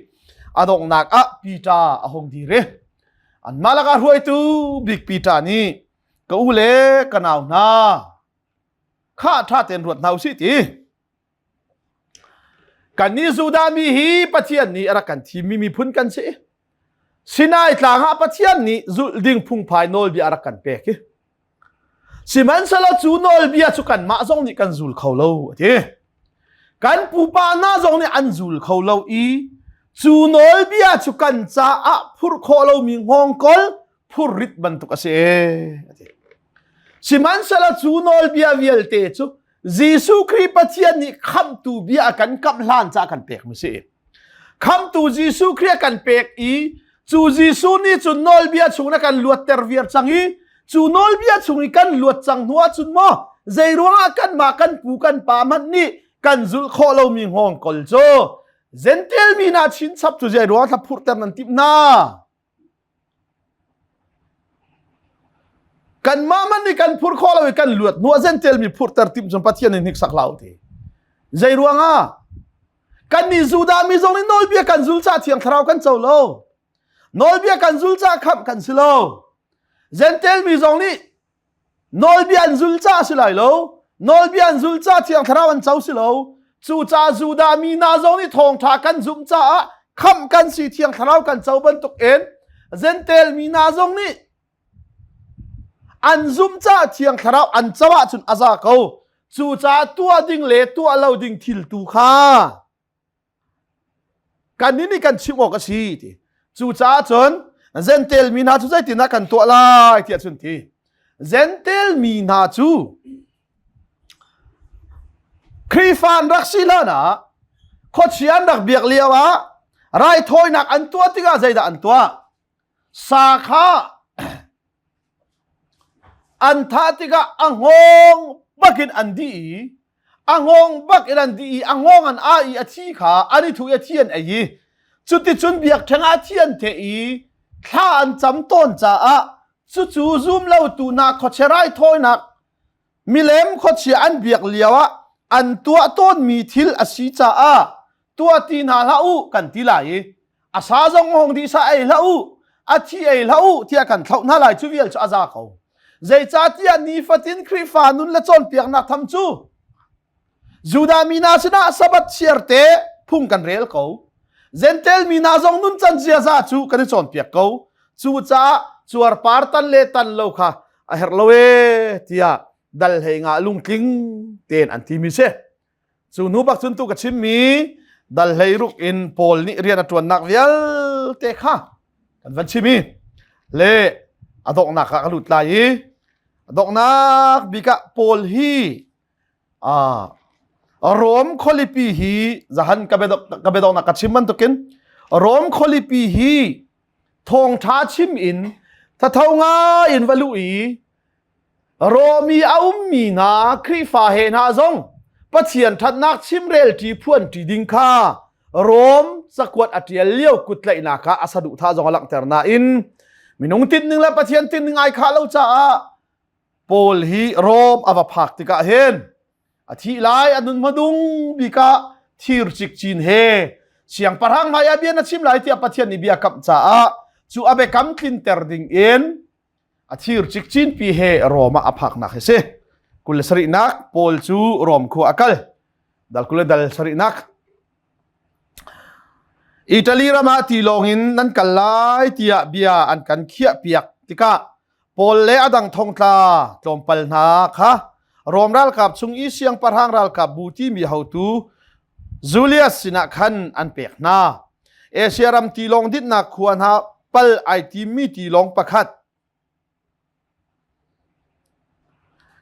a donghnak ah Peter a hung dir i anmah lakah hruaitu bik Peter nih ka u le ka nau hna Khah ṭha tein ruat hna usih ti. Kannih Judah mi hi Pathian nih a rak kan thimmi miphun kan si. Sinai tlang ah Pathian nih zulh ding phungphai nawlbia a rak kan pek i sihmanhsehlaw cu nawlbia cu kanmah zong nih kan zul kho lo a ti. Kan pupa hna zong nih an zul kho lo i cu nawlbia cu kan caah phurh khawh lomi hngawngkol phurrit bantuk a si a ti. Sihmanhsehlaw cu nawlbia vialte cu Jesuh Khrih Pathian nih khamhtu bia a kan kamh hlan caah kan pekmi si. Khamhtu Jesuh Khrih a kan pek i cu Jesuh nih cun nawlbia chung na kan luatter viar cang i cu nawlbia chung i kan luat cang hnu ahcun maw zei ruangah kanmah kan pu kan pa hmanh nih kan zulh khawh lomi hngawngkol cu Jentail mi hna chinchap cu zei ruangah thla phurhter nan timh hna? Kanmah man nih kan phur khawh lo i kan luat hnu ah Jentail mi phurter timh cun Pathian nih hniksak hlah u ti. Zei ruangah? Kannih Judah mi zong nih nawlbia kan zul caah Thiang Thlarau kan co lo. Nawlbia kan zul caah khamh kan si lo. Jentail mi zong nih Nawlbia an zul caah si lai lo. Nawlbia an zul caah Thiang Thlarau an co si lo. Cucaah Judah mi hna zong nih thawngṭha kan zumh caah khamh kan si Thiang Thlarau kan co bantukin Jentail mi hna zong nih an zumh caah Thiang Thlarau an co ahcun a za ko. Cucaah tuah ding le tuah lo ding thil tu kha Kannih nih kan chimh awk a si ti. Cucaah cun Jentail mi hna cu zeitindah kan tuah lai tiah cun ti. Jentail mi hna cu Khrihfa an rak si hlan ah khuachia an rak biak lio ah raithawinak an tuah tikah zeidah an tuah? Sa kha An thah tikah a hngawng bakin an dih i a hngawng bakin an dih i a hngawng an ah i a thi kha an i thuh i a thi an ei i cuticun biakṭheng ah thi an theh i thla an cam tawn caah cucu zum lotu hna khuachia raithawinak milem khuachia an biak lio ah an tuah tawnmi thil a si caah tuah ti hna hlah u kan ti lai i. A sa zong hong dih sa ei hlah u, a thi ei hlah u tiah kan thlauh hna lai cu vial cu a za ko. Zeicahtiah nifatin Khrihfa nun le cawnpiaknak tham cu Judah mi hna sinah Sabbath chiarte phung kan rel ko. Jentail mi hna zong nuncan ziaza cu kan i cawnpiak ko. Cucaah cuarpar tan le tan lo kha a herh lo ee tiah dal hlei nga lungtling tein an timi si. Cu hnu bak cun tu ka chimmi dal hlei ruk in Paul nih rian a ṭuannak vialte kha kan van chim i le a donghnak ah ka lut lai i a donghnak bik ah Paul hi Rom khualipi hi zahan ka biadonghnak ka chim bantukin Rom khualipi hi thawngṭha chim in thatho ngai in va luh i Rom i a ummi hna Khrihfa he hna zong Pathian ṭhatnak chimrelṭi phuanṭi ding kha Rom cakuat a ṭial lio kuttlaihnak ah a saduhthah zong a langhter nain minung tinhning le Pathian tinhning ai khah lo caah Paul hi Rom a va phak tikah hin a thih lai a nun hmadung bik ah thir cikcin he siangpahrang hmai ah bia na chim lai tiah Pathian nih bia kamh caah cu a biakam tlinter ding in a thir cikcin pi he Rom ah a phaknak hi si. 27nak Paul cu Rom khua a kal. Dal 20 le dal sarihnak. Italy ram ah tilawng in nan kal lai tiah bia an kan khiah piak tikah Paul le a dang thongtla tlawmpal hna kha Rom ralkap chung i siangpahrang ralkap bu timi hotu Julius sinah khan an pek hna. Asia ram tilawng dinhnak khua hna pal ai timmi tilawng pakhat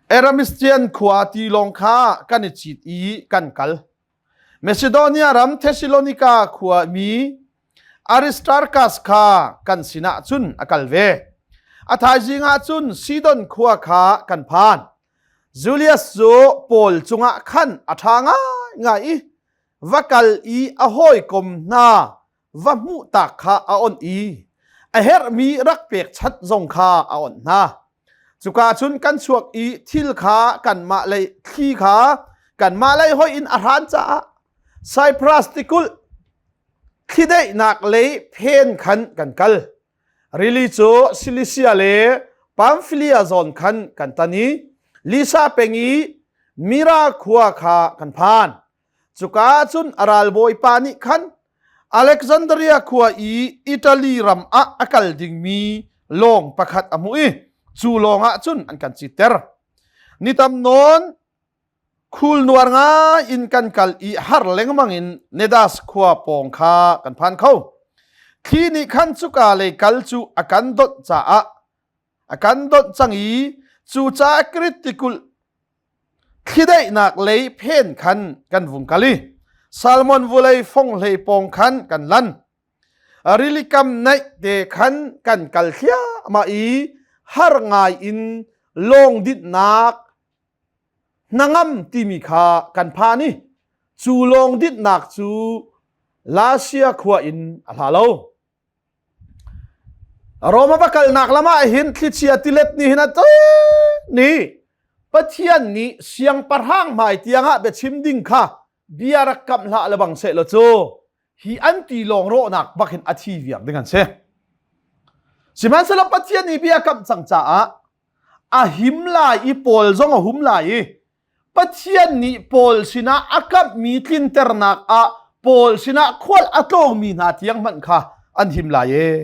Aramistian khua tilawng kha kan i cit i kan kal. Macedonia ram Thessalonika khua mi Aristarchus kha kan sinah cun a kal ve. A thaizing ah cun Sidon khua kha kan phan. Julius cu Paul cungah khan a ṭha ngaingai i va kal i a hawikom hna va hmuh tak kha a onh i a herhmi rak pekchanh zong kha a onh hna. Cuka cun kan chuak i thil kha kanmah lei thli kha kanmah lei hoih in a hran caah Cyprus tikulh thlidaihnak lei phen khan kan kal. Rili cu Cilicia le Pamphylia zawn khan kan tan i Lisa peng i Mira khua kha kan phan. Cuka ah cun a ralbawipa nih khan Alexandria khua i Italy ram ah a kal dingmi lawng pakhat a hmuh i cu lawng ah cun an kan citter. Ni tam nawn khulnuar ngai in kan kal i har lengmang in Nedas khua pawng kha kan phan kho. Thli nih khan cuka lei kal cu a kan donh caah a kan donh cang i cucaah Krit tikulh thlidaihnak lei phen khan kan vung kal i Salmon vulei fonghlei pawng khan kan lan. Rilikam naih te khan kan kal thliahmah i har ngai in lawng dinhnak hnangam timi kha kan phan i cu lawng dinhnak cu Lasia khua in a hla lo. Roma va kalnak lam ah hin thlichia tilet nih hin a ni Pathian nih siangpahrang hmai tiangah biachim ding kha bia rak kamh hlah lebang seh law cu hi an ti lawng rawhnak bak hin a thi viar ding an si. Sihmanhsehlaw Pathian nih bia kamh cang caah a him lai i Paul zong a hum lai i Pathian nih Paul sinah a kamhmi tlinternak ah Paul sinah khual a tlawngmi hna tiang hmanh kha an him lai ee.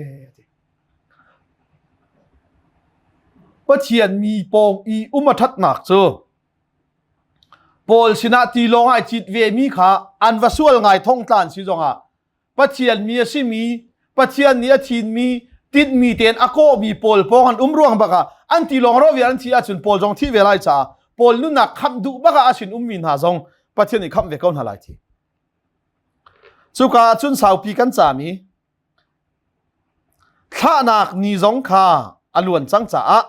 Pathian mi pawng i um a ṭhatnak cu Paul sinah tilawng ai cit ve mi kha an va sual ngai thongtlan si zongah Pathian mi a simi, Pathian nih a thinmi, tinhmi tein a kawhmi pawl pawng an um ruang bak ah an ti lawng ro vial an thi ahcun Paul zong thi ve lai caah Paul nunnak khamh duh bak ah a sin ummi hna zong Pathian nih khamh ve ko hna lai thi. Cuka ah cun saupi kan caam i thlahnak ni zong kha a luan cang caah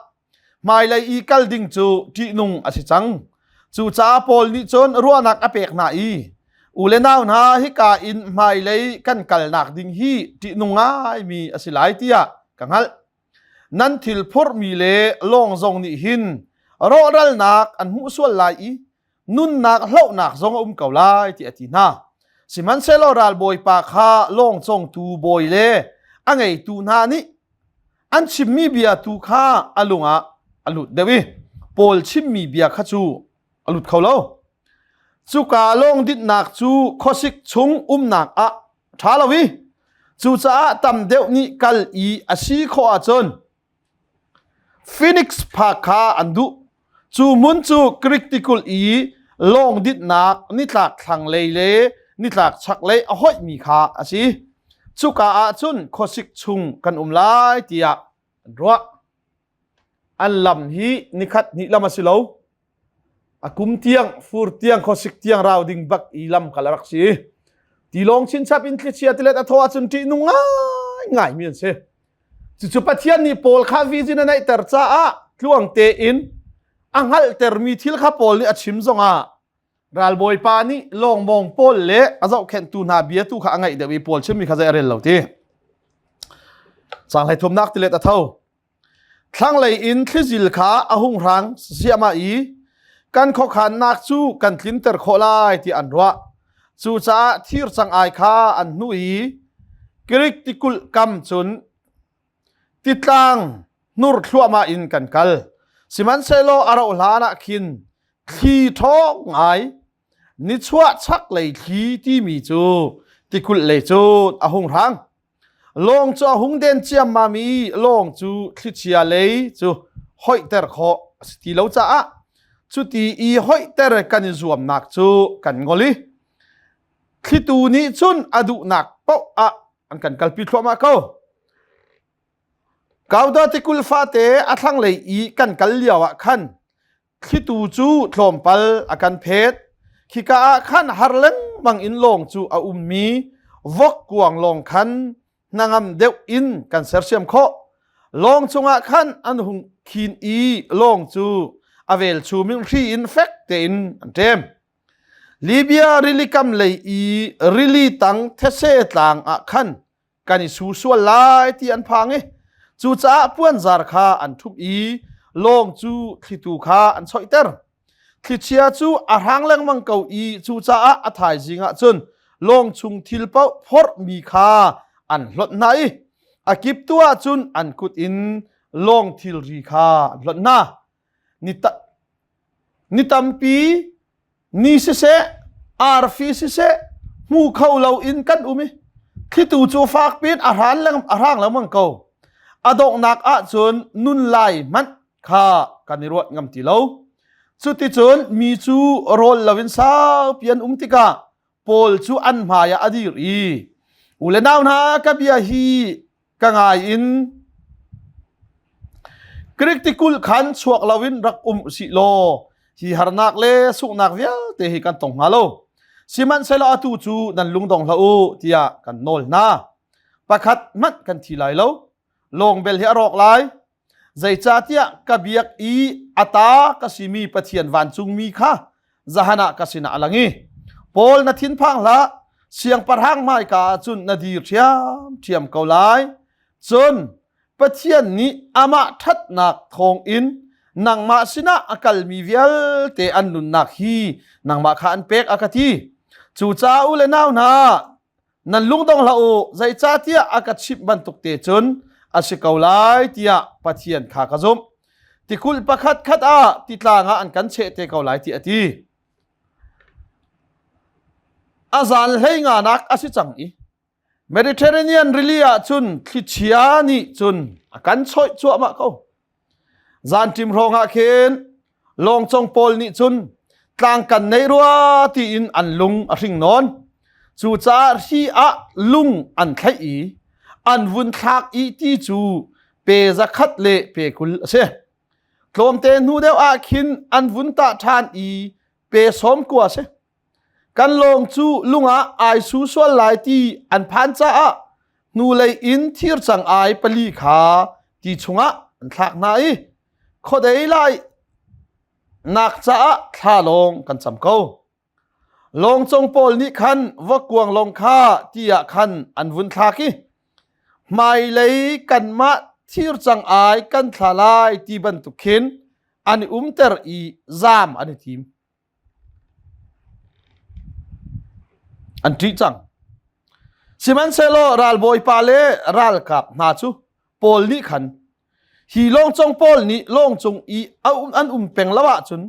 Hmailei i kal ding cu ṭihnung a si cang. Cucaah Paul nih cun ruahnak a pek hna i, u le nau hna, hika in hmailei kan kalnak ding hi ṭihnung ngaimi a si lai tiah ka hngalh. Nan thil phurhmi le lawng zong nih hin rawhralnak an hmuh sual lai i nunnak hlohnak zong a um ko lai tiah a ti hna. Sihmanhsehlaw ralbawipa kha lawng congtu bawi le a ngeitu hna nih an chimmi bia tu kha a lung ah a lut deuh i Paul chimmi bia kha cu a lut kho lo. Cuka lawng dinhnak cu khuasik chung umnak ah a ṭha lo i cucaah tam deuh nih kal i a si khawh ahcun Phoenix phak kha an duh. Cu hmun cu Greek tikulh i lawng dinhnak nitlak thlanglei le nitlak chaklei a hoihmi kha a si. Cuka ah cun khuasik chung kan um lai tiah an ruah. An lam hi nikhat hnih lam a si lo. A kum tiang, fur tiang, khuasik tiang rau ding bak i lam kal a rak si. Tilawng chinchap in thlichia tilet a thaw ahcun ṭihnung ngaingai mi an si. Cucu Pathian nih Paul kha vision a neihter caah tluang tein a hngalhtermi thil kha Paul nih a chim zongah ralbawipa nih lawngmawng Paul le a zohkhenhtu hna bia tu kha a ngaih deuh i Paul chimmi kha zei a rel lo ti. Cang hlei thumnak tilet a tho. Thlanglei in thlizil kha a hung hrang ziahmah i kan khuakhannak cu kan tlinter khawh lai ti an ruah. Cucaah thir cang-ai kha an hnuh i Greek tikulh kam cun titlang hnur thluahmah in kan kal. Sihmanhsehlaw a rauh hlan ah khin thli ṭhawng ngai nichuah chaklei thli timi cu tikulh lei cun a hung hrang. Lawng cu a hung den ciammam i lawng cu thlichia lei cu hoihter khawh a si ti lo caah cuti i hoihter kan i zuamnak cu kan ngol i thlitu nih cun a duhnak paoh ah an kan kalpi thluahmah ko. Kauda tikulh fate a thlanglei i kan kal lio ah khan Thlitu cu tlawmpal a kan phet. Khika ah khan har lengmang in lawng cu a ummi vok kuang lawng khan hnangam deuh in kan sersiam khawh. Lawng cungah khan an hung khin i lawng cu a velchum in hri in fek tein an ṭem. Libya rilikam lei i rili tang thetse tlang ah khan kan i su sual lai ti an phang i cucaah puanzar kha an ṭhumh i lawng cu thlitu kha an choihter. Thlichia cu a hrang lengmang ko i cucaah a thaizing ah cun lawng chung thil paoh phorhmi kha an hlonh hna i a kiptu ah cun an kut in lawng thilri kha an hlonh hna. Ni tampi ni siseh arfi siseh hmu kho loin kan um i thlitu cu fak piin a hran leng a hrang lengmang ko. A donghnak ahcun nun lai hmanh kha kan i ruat ngam ti lo. Cuticun mi cu rawl loin saupi an um tikah Paul cu an hmai ah a dir i u le nau hna ka bia hi ka ngai in Greek tikulh khan chuak loin rak um usih law hi harnak le sunghnak vialte hi kan tong hnga lo. Sihmanhsehlaw atu cu nan lungdong hlah u tiah kan nawl hna. Pakhat hmanh kan thi lai lo. Lawng bel hi a rawk lai. Zeicahtiah ka biak i a ta ka simi Pathian vancungmi kha zahan ah ka sinah a lang i Paul na thinphang hlah siangpahrang hmaika ah cun na dir ṭhiamṭhiam ko lai cun Pathian nih amah ṭhatnak thawngin nangmah sinah a kalmi vialte an nunnak hi nangmah kha an pek a ka ti cucaah u le nau hna Nan lungdong hlah u, zeicahtiah a ka chimh bantuk te cun a si ko lai tiah Pathian kha ka zumh. Tikulh pakhat khat ah titlang ah an kan cheh te ko lai tiah a ti. A zan hlei nganak a si cang i Mediterranean rili ah cun thlichia nih cun a kan chawih cuahmah ko. Zanṭim hrawngah khin lawngcong pawl nih cun tlang kan nei rua tiin an lung a hring nawn. Cucaah hri ah lung an thlaih i an vun thlak i ti cu pe zakhat le pe 20 a si. Tlawmte hnu deuh ah khin an vun tah ṭhan i pe 90 a si. Kan lawng cu lung ah ai su sual lai ti an phan caah hnulei in thir cang-ai pali kha ti chungah an thlak hna i khuadei lai nak caah thla lawng kan cam ko. Lawngcung pawl nih khan vakuang lawng kha ti ah khan an vun thlak i hmailei kanmah thir cang-ai kan thla lai ti bantuk khin an i umter i zaam an i tim. An ṭih cang. Sihmanhsehlaw ralbawipa le ralkap hna cu Paul nih khan hi lawngcawng pawl nih lawng cung i an um peng lo ahcun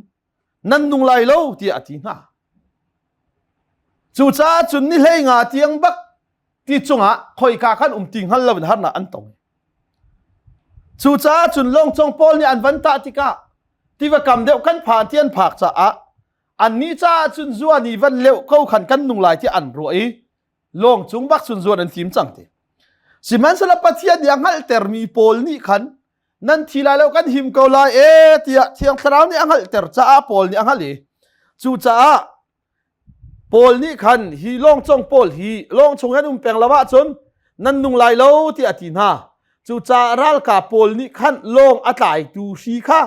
nan nung lai lo tiah a ti hna. Cucaah cun ni hlei nga tiang bak ti cungah khoika khan um ti hngal loin harnak an tong. Cucaah cun lawngcawng pawl nih an van tah tikah tiva kam deuh kan phan ti an phak caah annih caah cun zuan i van leuh ko khan kan nung lai ti an ruah i lawng cung bak cun zuan an tim cang ti. Sihmanhsehlaw Pathian nih a hngalhtermi pawl nih khan nan thi lai lo kan him ko lai e tiah Thiang Thlarau nih a hngalhter caah Paul nih a hngalh i cucaah Paul nih khan hi lawngcong pawl hi lawng chung an um peng lo ahcun nan nung lai lo tiah a ti hna. Cucaah ralkap pawl nih khan lawng a tlaitu hri kha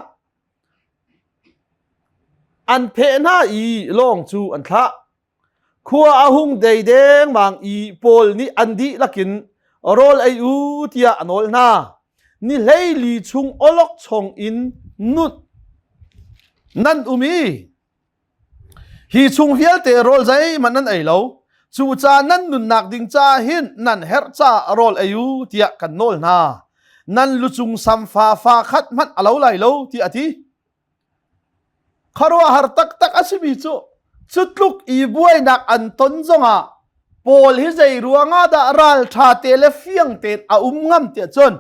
an pheh hna i lawng cu an thlah. Khua a hung dei dengmang i Paul nih an dihlak in rawl ei u tiah a nawl hna. Ni 14 chung awlokchong in nut nan um i hi chung vialte rawl zeihmanh nan ei lo. Cucaah nan nunnak ding caah hin nan herh caah rawl ei u tiah kan nawl hna. Nan lucung samfa fa khat hmanh a lo lai lo tiah a ti. Khuaruahhar taktak a simi cu cu tluk i buainak an ton zongah Paul hi zei ruangah dah ralṭha te le fiang tein a um ngam tiah cun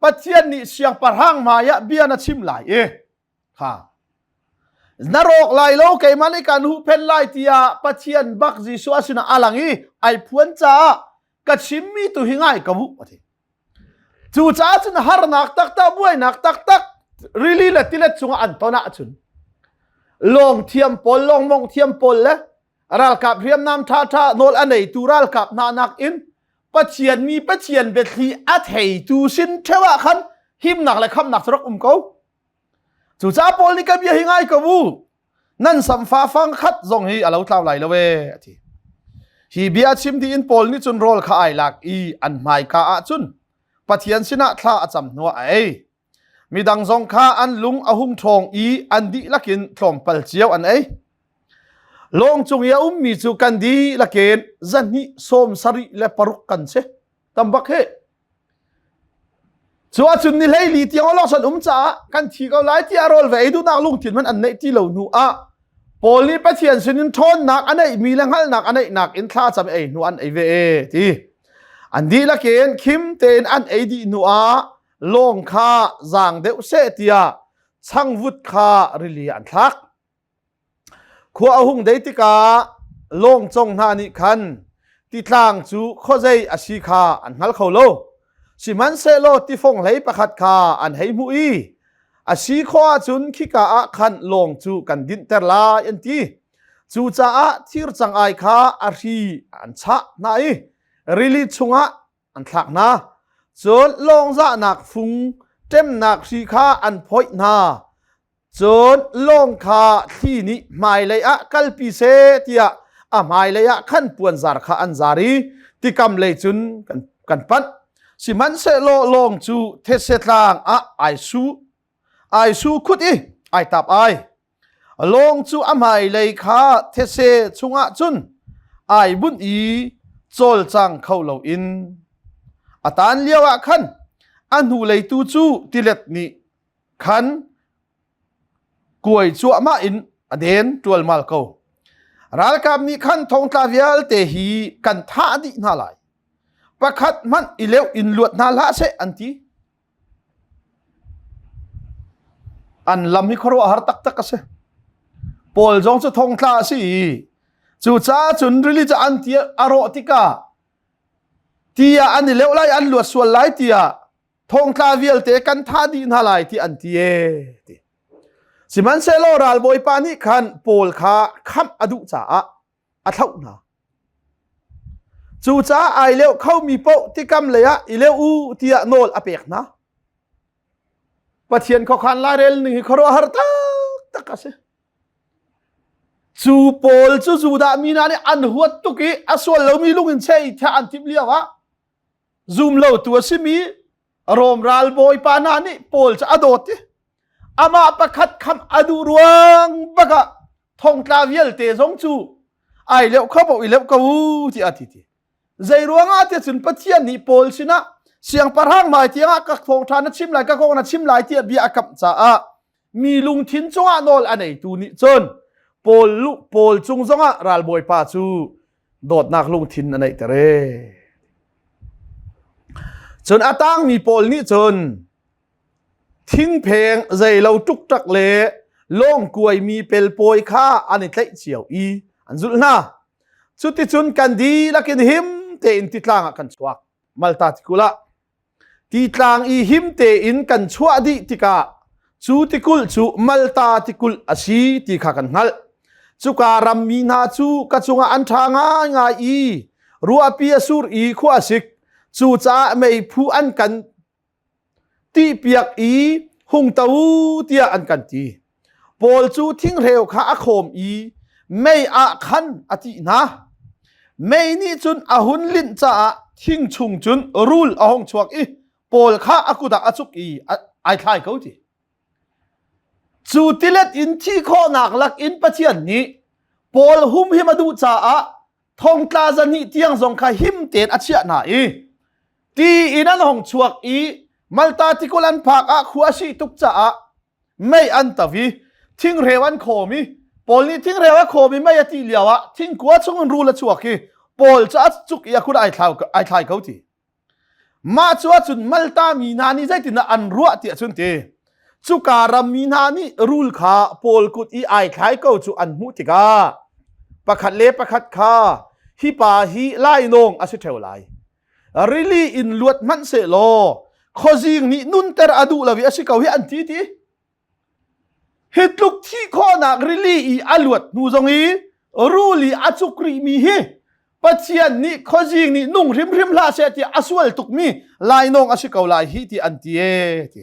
Pathian nih siangpahrang hmaiah bia na chim lai i kha na rawk lai lo keimah nih kan huhphenh lai tiah Pathian bak Jesuh a sinah a lang i ai phuan caah ka chimmi tu hi ngai ka bu a ti. Cucaah cun harnak taktak, buainak taktak rili le tilet cungah an ton ahcun lawng thiam pawl, lawngmong thiam pawl le ralkap hriamnam ṭhaṭha nawl a neitu ralkap hna nakin Pathian mi Pathian biathli a theitu sin ṭheo ah khan himnak le khamnak cu rak um ko. Cucaah Paul nih ka bia hi ngai ko u. Nan samfa fang khat zong hi a lo tlau lai lo e a ti. Hi bia chim dih in Paul nih cun rawl kha ai lak i an hmaika ah cun Pathian sinah thla a cam hnuah a ei. Midang zong kha an lung a hung ṭhawng i an dihlak in tlawmpal cio an ei. Lawng cung i a ummi cu kan dihlak in zahnih 76 kan si. Tam bak hi. Cu ahcun ni 14 tiang awlok san um caah kan thi ko lai tiah rawl ve ei duhnak lungthin hmanh an neih ti lo hnu ah Paul nih Pathian sinin ṭhawnnak a neihmi le hngalhnak a neihnak in thla cam ei hnu an ei ve e ti. An dihlak in khim tein an ei dih hnu ah lawng kha zaang deuh seh tiah changvut kha rili an thlak. Khua a hung dei tikah lawngcong hna nih khan titlang cu khuazei a si kha an hngal kho lo. Sihmanhsehlaw tifong hlei pakhat kha an hei hmuh i a si khawh ahcun khika ah khan lawng cu kan dinhter lai an ti. Cucaah thir cangai kha a hri an chah hna i rili chungah an thlak hna. Cun lawng zahnak fung ṭemnak hri kha an phoih hna. Cun lawng kha thli nih hmailei ah kalpi seh tiah a hmailei ah khan puanzar kha an zar i tikam lei cun kan, kan panh. Sihmanhsehlaw lawng cu thetse tlang ah ai su, ai su khut i ai tap ai. Lawng cu a hmailei kha thetse chungah cun ai bunh i cawlcang kho loin a tan lio ah khan a hnulei tu cu tilet nih khan kuai cuahmah in a den ṭualmal ko. Ralkap nih khan thongtla vialte hi kan thah dih hna lai. Pakhat hmanh i leuh in luat hna hlah seh an ti. An lam hi khuaruahhar taktak a si. Paul zong cu thongtla a si i cucaah cun rili cu an ti a rawh tikah ti ah an i leuh lai an luat sual lai tiah thongtla vialte kan thah dih hna lai ti an ti e ti sihmanhsehlaw ralbawipa nih khan Paul kha khamh a duh caah a thlauh hna cucaah ai leuh khomi paoh tikam lei ah i leuh u tiah nawl a pek hna Pathian khuakhan lairel ning hi khuaruahhar taktak a si cu Paul cu Judah mi hna nih an huat tuk i a sual lomi lung in cheh i thah an timh lio ah zum lotu a simi Rom ralbawipa hna nih Paul cu a dawt i amah pakhat khamh a duh ruang bakah thongtla vialte zong cu Ai leuh kho paoh i leuh ko u tiah a ti ti. Zei ruangah tiah cun Pathian nih Paul sinah siangpahrang hmai tiangah ka thawngṭha na chim lai ka kong na chim lai tiah bia a kamh caah mi lungthin cungah nawl a neitu nih cun Paul Paul cung zongah ralbawipa cu dawtnak lungthin a neihter ee. Cun a tangmi pawl nih cun thingpheng zeilo ṭukṭak le lawng kuaimi pelpawi kha an i tlaih cio i an zulh hna. Cuticun kan dihlak in him tein titlang ah kan chuak. Malta tikulh ah Titlang i him tein kan chuah dih tikah cu tikulh cu Malta tikulh a si ti kha kan hngalh. Cuka rammi hna cu ka cungah an ṭha ngaingai i ruahpi a sur i khua a sik. Cucaah meiphu an kan tihpiak i hung to u tiah an kan ti. Paul cu thingreu kha a khawm i mei ah khan a tih hna. Mei nih cun a hun linh caah thing chung cun rul a hung chuak i Paul kha a kut ah a cuk i ai thlai ko ti. Cu tilet in thi khawhnak lak in Pathian nih Paul humhim a duh caah thongtla zahnih tiang zong kha him tein a chiah hna i ti in an hong chuak i Malta tikulh an phak ah khua a sih tuk caah mei an to i thingreu an khawm i Paul nih thingreu a khawm i mei a tih lio ah thingkua chungin rul a chuak i Paul cu a cuk i a kut ai ai thlai ko ti. Mah cu ahcun Malta mi hna nih zeitindah an ruah ti ahcun ti cuka ram mi hna nih rul kha Paul kut i ai thlai ko cu an hmuh tikah pakhat le pakhat kha hi pa hi lainawng a si ṭheo lai. Rili in luat hmanh seh law khuazing nih nunter a duh lo i a si ko hi an ti ti. Hi tluk thih khawhnak rili i a luat hnu zong i rul i a cuk rihmi hi Pathian nih khuazing nih nung hrimhrim hlah seh tiah a sual tukmi lainawng a si ko lai hi ti an ti e ti.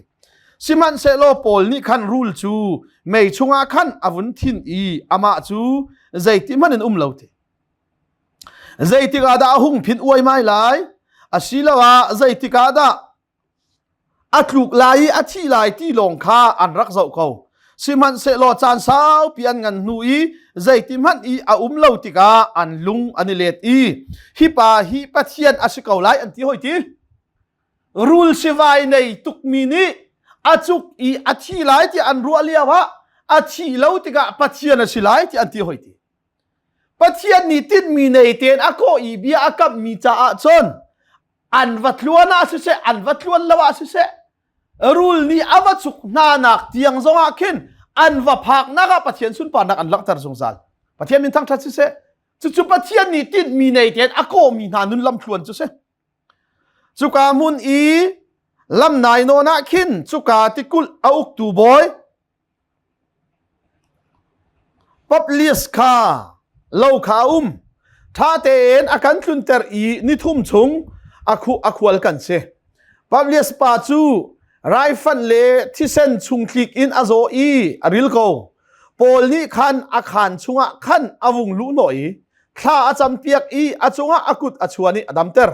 Sihmanhsehlaw Paul nih khan rul cu mei chungah khan a vun thin i amah cu zeiti hmanh in um lo ti. Zeitik ah dah a hung phin uaimai lai? Asiloah zeitik ah dah a tluk lai i a thi lai ti lawng kha an rak zoh ko. Sihmanhsehlaw caan saupi an ngan hnu i zeiti hmanh i a um lo tikah an lung an i let i hi pa hi Pathian a si ko lai an ti hoi ti. Rul sivai nei tukmi nih a cuk i a thi lai ti an ruah lio ah a thi lo tikah Pathian a si lai ti an ti hoi ti. Pathian nih tinhmi nei tein a kawh i bia a kamhmi caah cun an va tluan ah siseh an va tluan lo ah siseh rul nih a va cuk hna nak tiang zongah khin an va phaknak ah Pathian sunparnak an langhter zungzal. Pathian min thangṭhat siseh cucu Pathian nih tinhmi nei tein a kawhmi hna nun lamthluan cu si. Cuka hmun i lam nai nawn ah khin cuka tikulh a uktu bawi Publius kha lo kha a um. Ṭha tein a kan tlunter i nithum chung a khual kan si. Publius pa cu raifanh le thisen chungtlik in a zaw i a ril ko. Paul nih khan a khaan chungah khan a vung luhhnawh i thla a campiak i a cungah a kut a chuan i a damter.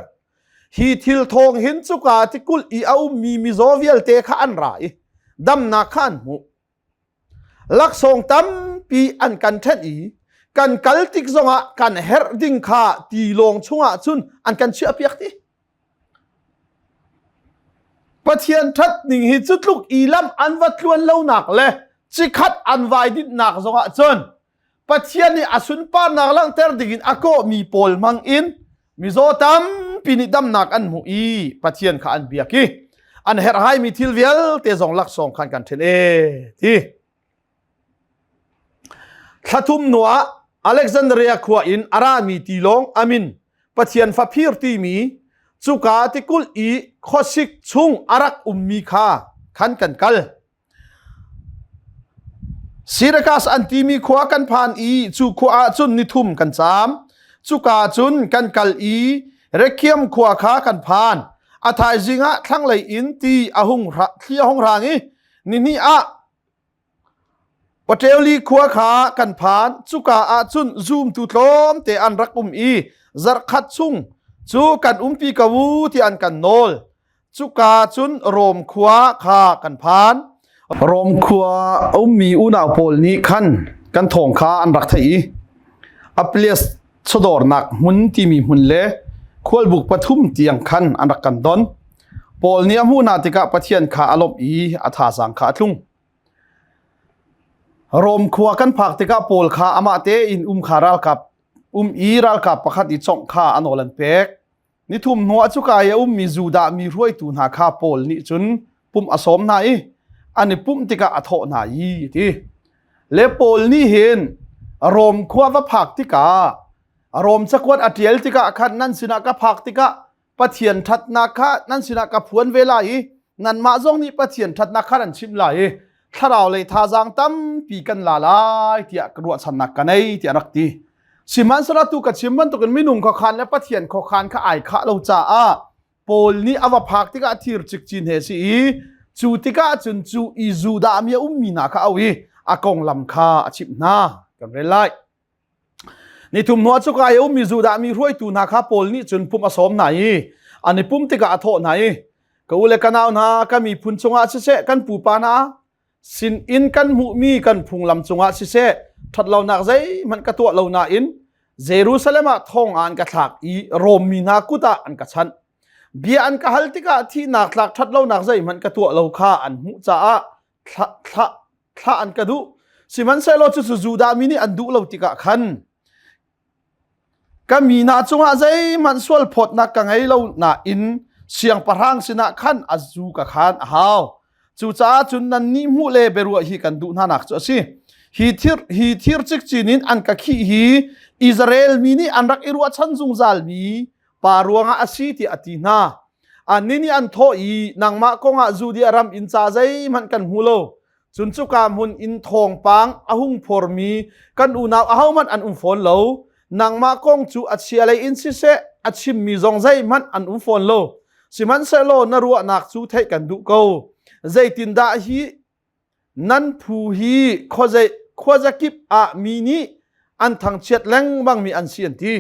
Hi thil thawng hin cuka tikulh i a ummi mizaw vialte kha an ra i damnak kha an hmuh. Laksawng tampi an kan ṭhenh i kan kal tik zongah kan herh ding kha tilawng chungah cun an kan chiahpiak ti. Pathian ṭhat ning hi cu tluk i lam an va tluan lonak le cikhat an vai dinhnak zongah cun Pathian nih a sunparnak langhter dingin a kawhmi pawl hmang in mizaw tampi nih damnak an hmuh i Pathian kha an biak i an herhhaimi thil vialte zong laksawng khan kan ṭhen e ti. Thlathum hnuah Alexandria khua in a rami tilawng amin Pathian faphir timi cuka tikulh i khuasik chung a rak ummi kha khan kan kal. Sirakas an timi khua kan phan i cu khua ah cun nithum kan caam. Cuka cun kan kal i Rekhiam khua kha kan phan. A thaizing ah thlanglei in ti a hung thli a hung rang i nihnih ah Paṭeuli khua kha kan phan. Cuka ah cun zumtu tlawmte an rak um i zarhkhat chung cu kan umpi ko u tiah an kan nawl. Cuka cun Rom khua kha kan phan. Rom khua a ummi unau pawl nih khan kan thawng kha an rak theih i Applius. Chawdawrnak hmun timi hmun le khualbuk pathum tiang khan an rak kan don. Paul nih a hmuh hna tikah Pathian kha a lawmh i a thazaang kha a tlung. Rom khua kan phak tikah Paul kha amah tein um kha ralkap um i ralkap pakhat i congh kha a nawl an pek. Nithum hnuah cuka i a ummi Judah mi hruaitu hna kha Paul nih cun pumh a sawm hna i an i pumh tikah a thawh hna i a ti. Le Paul nih hin Rom khua va phak tikah Rom cakuat a ṭial tikah khan nan sinah ka phak tikah Pathian ṭhatnak kha nan sinah ka phuan ve lai i nanmah zong nih Pathian ṭhatnak kha nan chimh lai i thlarau lei thazaang tampi kan la lai tiah ruahchannak ka nei tiah rak ti. Sihmanhsehlaw tu ka chim bantukin minung khuakhan le Pathian khuakhan kha ai khah lo caah Paul nih a va phak tikah thir cikcin he si i cu tikah cun cu i Judah mi a ummi hna kha a auh i a konglam kha a chimh hna. Kan rel lai. Nithum hnuah cuka i a ummi Judah mi hruaitu hna kha Paul nih cun pumh a sawm hna i an i pumh tikah a thawh hna i ka u le ka nau hna ka miphun chungah siseh kan pupa hna sin in kan hmuhmi kan phunglam cungah siseh ṭhatlonak zeihmanh ka tuah lo nain Jerusalem ah thong ah an ka thlak i Rom mi hna kut ah an ka chanh. Bia an ka hal tikah thihnak tlak ṭhatlonak zeihmanh ka tuah lo kha an hmuh caah thlah thlah thlah an ka duh sihmanhsehlaw cucu Judah mi nih an duh lo tikah khan ka mi hna cungah zeihmanh sual phawtnak ka ngei lo nain siangpahrang sinah khan a zu ka khan a hau cucaah cun nannih hmuh le biaruah hi kan duh hna nak cu a si hi thir hi thir cikcin in an ka khih hi Israel mi nih an rak i ruahchan zungzal mi pa ruangah a si tiah a ti hna. Annih nih an thawh i nangmah kongah Judea ram in ca zeihmanh kan hmu lo. Cun cuka hmun in thawngpang a hung phormi kan unau ahohmanh an um fawn lo. Nangmah kong cu a chia lei in siseh a chimmi zong zeihmanh an um fawn lo. Sihmanhsehlaw na ruahnak cu theih kan duh ko. Zeitindah hi Nan phu hi khuazakip ah mi nih an thangchiat lengmangmi an si an ti.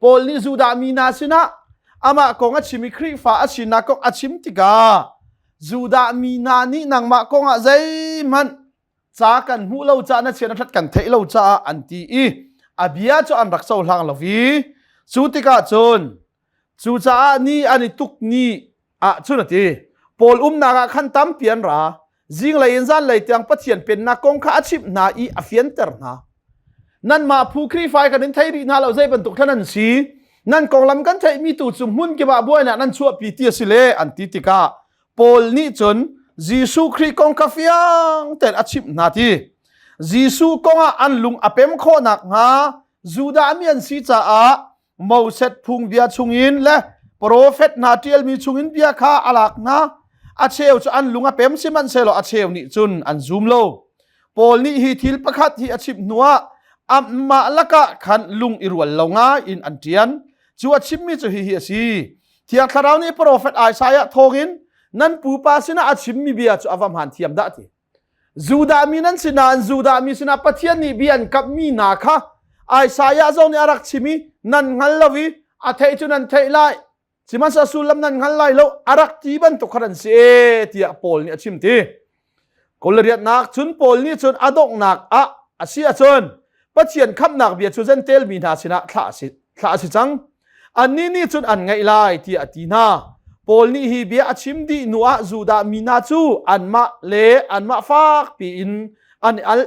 Paul nih Judah mi hna sinah amah kong a chim i Khrihfa a sinak kong a chim tikah Judah mi hna nih nangmah kong ah zeihmanh ca kan hmuh lo caah na chiat na ṭhat kan theih lo caah an ti i a bia cu an rak cohlang lo i cu tikah cun Cucaah ni an i tuk ni ah cun a ti. Paul umnak ah khan tampi an ra. Zinglei in zanlei tiang Pathian pennak kong kha a chimh hna i a fianter hna. Nanmah phu Khrihfa kan in thei rih hna lo zei bantuk thlan an si. Nan konglam kan theihmi tu cu hmun kip ah buainak nan chuahpi ti a si le an ti tikah Paul nih cun Jesuh Khrih kong kha fiang tein a chimh hna ti. Jesuh kong ah an lung a pem khawh nakhnga Judah mi an si caah Moses phungbia chungin le profet hna ṭialmi chungin bia kha a lak hna. A cheu cu an lung a pem sihmanhsehlaw a cheu nih cun an zum lo. Paul nih hi thil pakhat hi a chimh hnuah amah lakah khan lung i rual lo ngai in an ṭian. Cu a chimmi cu hihi a si. Thiang Thlarau nih profet Isaiah thawngin nan pupa sinah a chimmi bia cu a va hmaan thiam dah ti. Judah mi nan si nain Judah mi sinah Pathian nih bia an kamhmi hna kha Isaiah zong nih a rak chim i nan hngal lo i a theih cu nan theih lai sihmanhsehlaw sullam nan hngal lai lo a rak ti bantuk kha an si e tiah Paul nih a chim ti. Kawlriatnak cun Paul nih cun a donghnak ah a si ahcun Pathian khamhnak bia cu Jentail mi hna sinah thlah a si thlah a si cang. Annih nih cun an ngaih lai tiah a ti hna. Paul nih hi bia a chim dih hnuah Judah mi hna cu anmah le anmah fak piin an i al.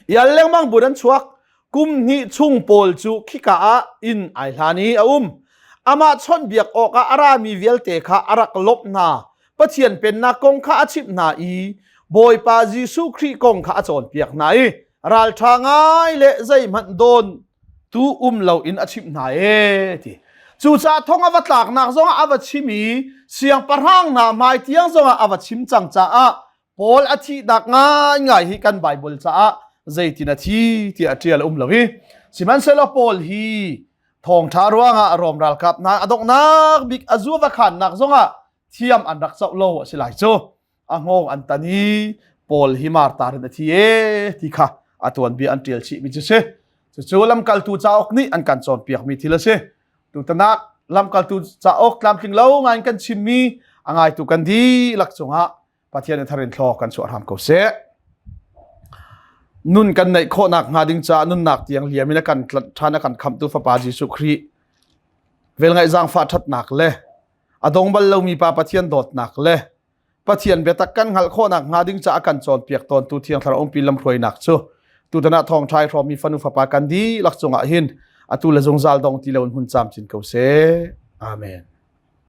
I al lengmang bu an chuak. Kum hnih chung Paul cu khika ah inn ai hlan i a um. Amah chawnhbiak awkah a rami vialte kha a rak lawmh hna. Pathian pennak kong kha a chimh hna i Bawipa Jesuh Khrih kong kha a cawnpiak hna i ralṭha ngai le zeihmanh dawn tu um loin a chimh hna ee ti. Cucaah thong a va tlaknak zongah a va chim i siangpahrang hna hmai tiang zongah a va chim cang caah Paul a thihnak ngaingai hi kan Bible caah zeitin a thi tiah ṭial a um lo i sihmanhsehlaw Paul hi thawngṭha ruangah Rom ralkap hna a donghnak bik a zu va khannak zongah thiam an rak coh lo a si lai cu a hngawng an tan i Paul hi martar in a thi e ti kha a tuanbia an ṭial chihmi cu si cucu lamkaltu cauk nih an kan cawnpiakmi thil a si tutanak lamkaltu cauk tlamtling lo ngai in kan chimmi a ngaitu kan dihlak cungah Pathian in tharin thlaw kan chuah hram ko seh. Nun kan neih khawhnak hnga ding caah nunnak tiang liam in a kan tlanh ṭhan a kan khamhtu Fapa Jesuh Khrih velngeih zaangfah ṭhatnak le a dong bal lomi Pa Pathian dawtnak le Pathian biatak kan hngalh khawhnak hnga ding caah kan cawnpiak tawntu Thiang Thlarau umpi lamhruainak cu tutan ah thawngṭha i hrawmmi fanu fapa kan dihlak cungah hin atu le zungzal dong ti loin hun camcin ko seh. Amen.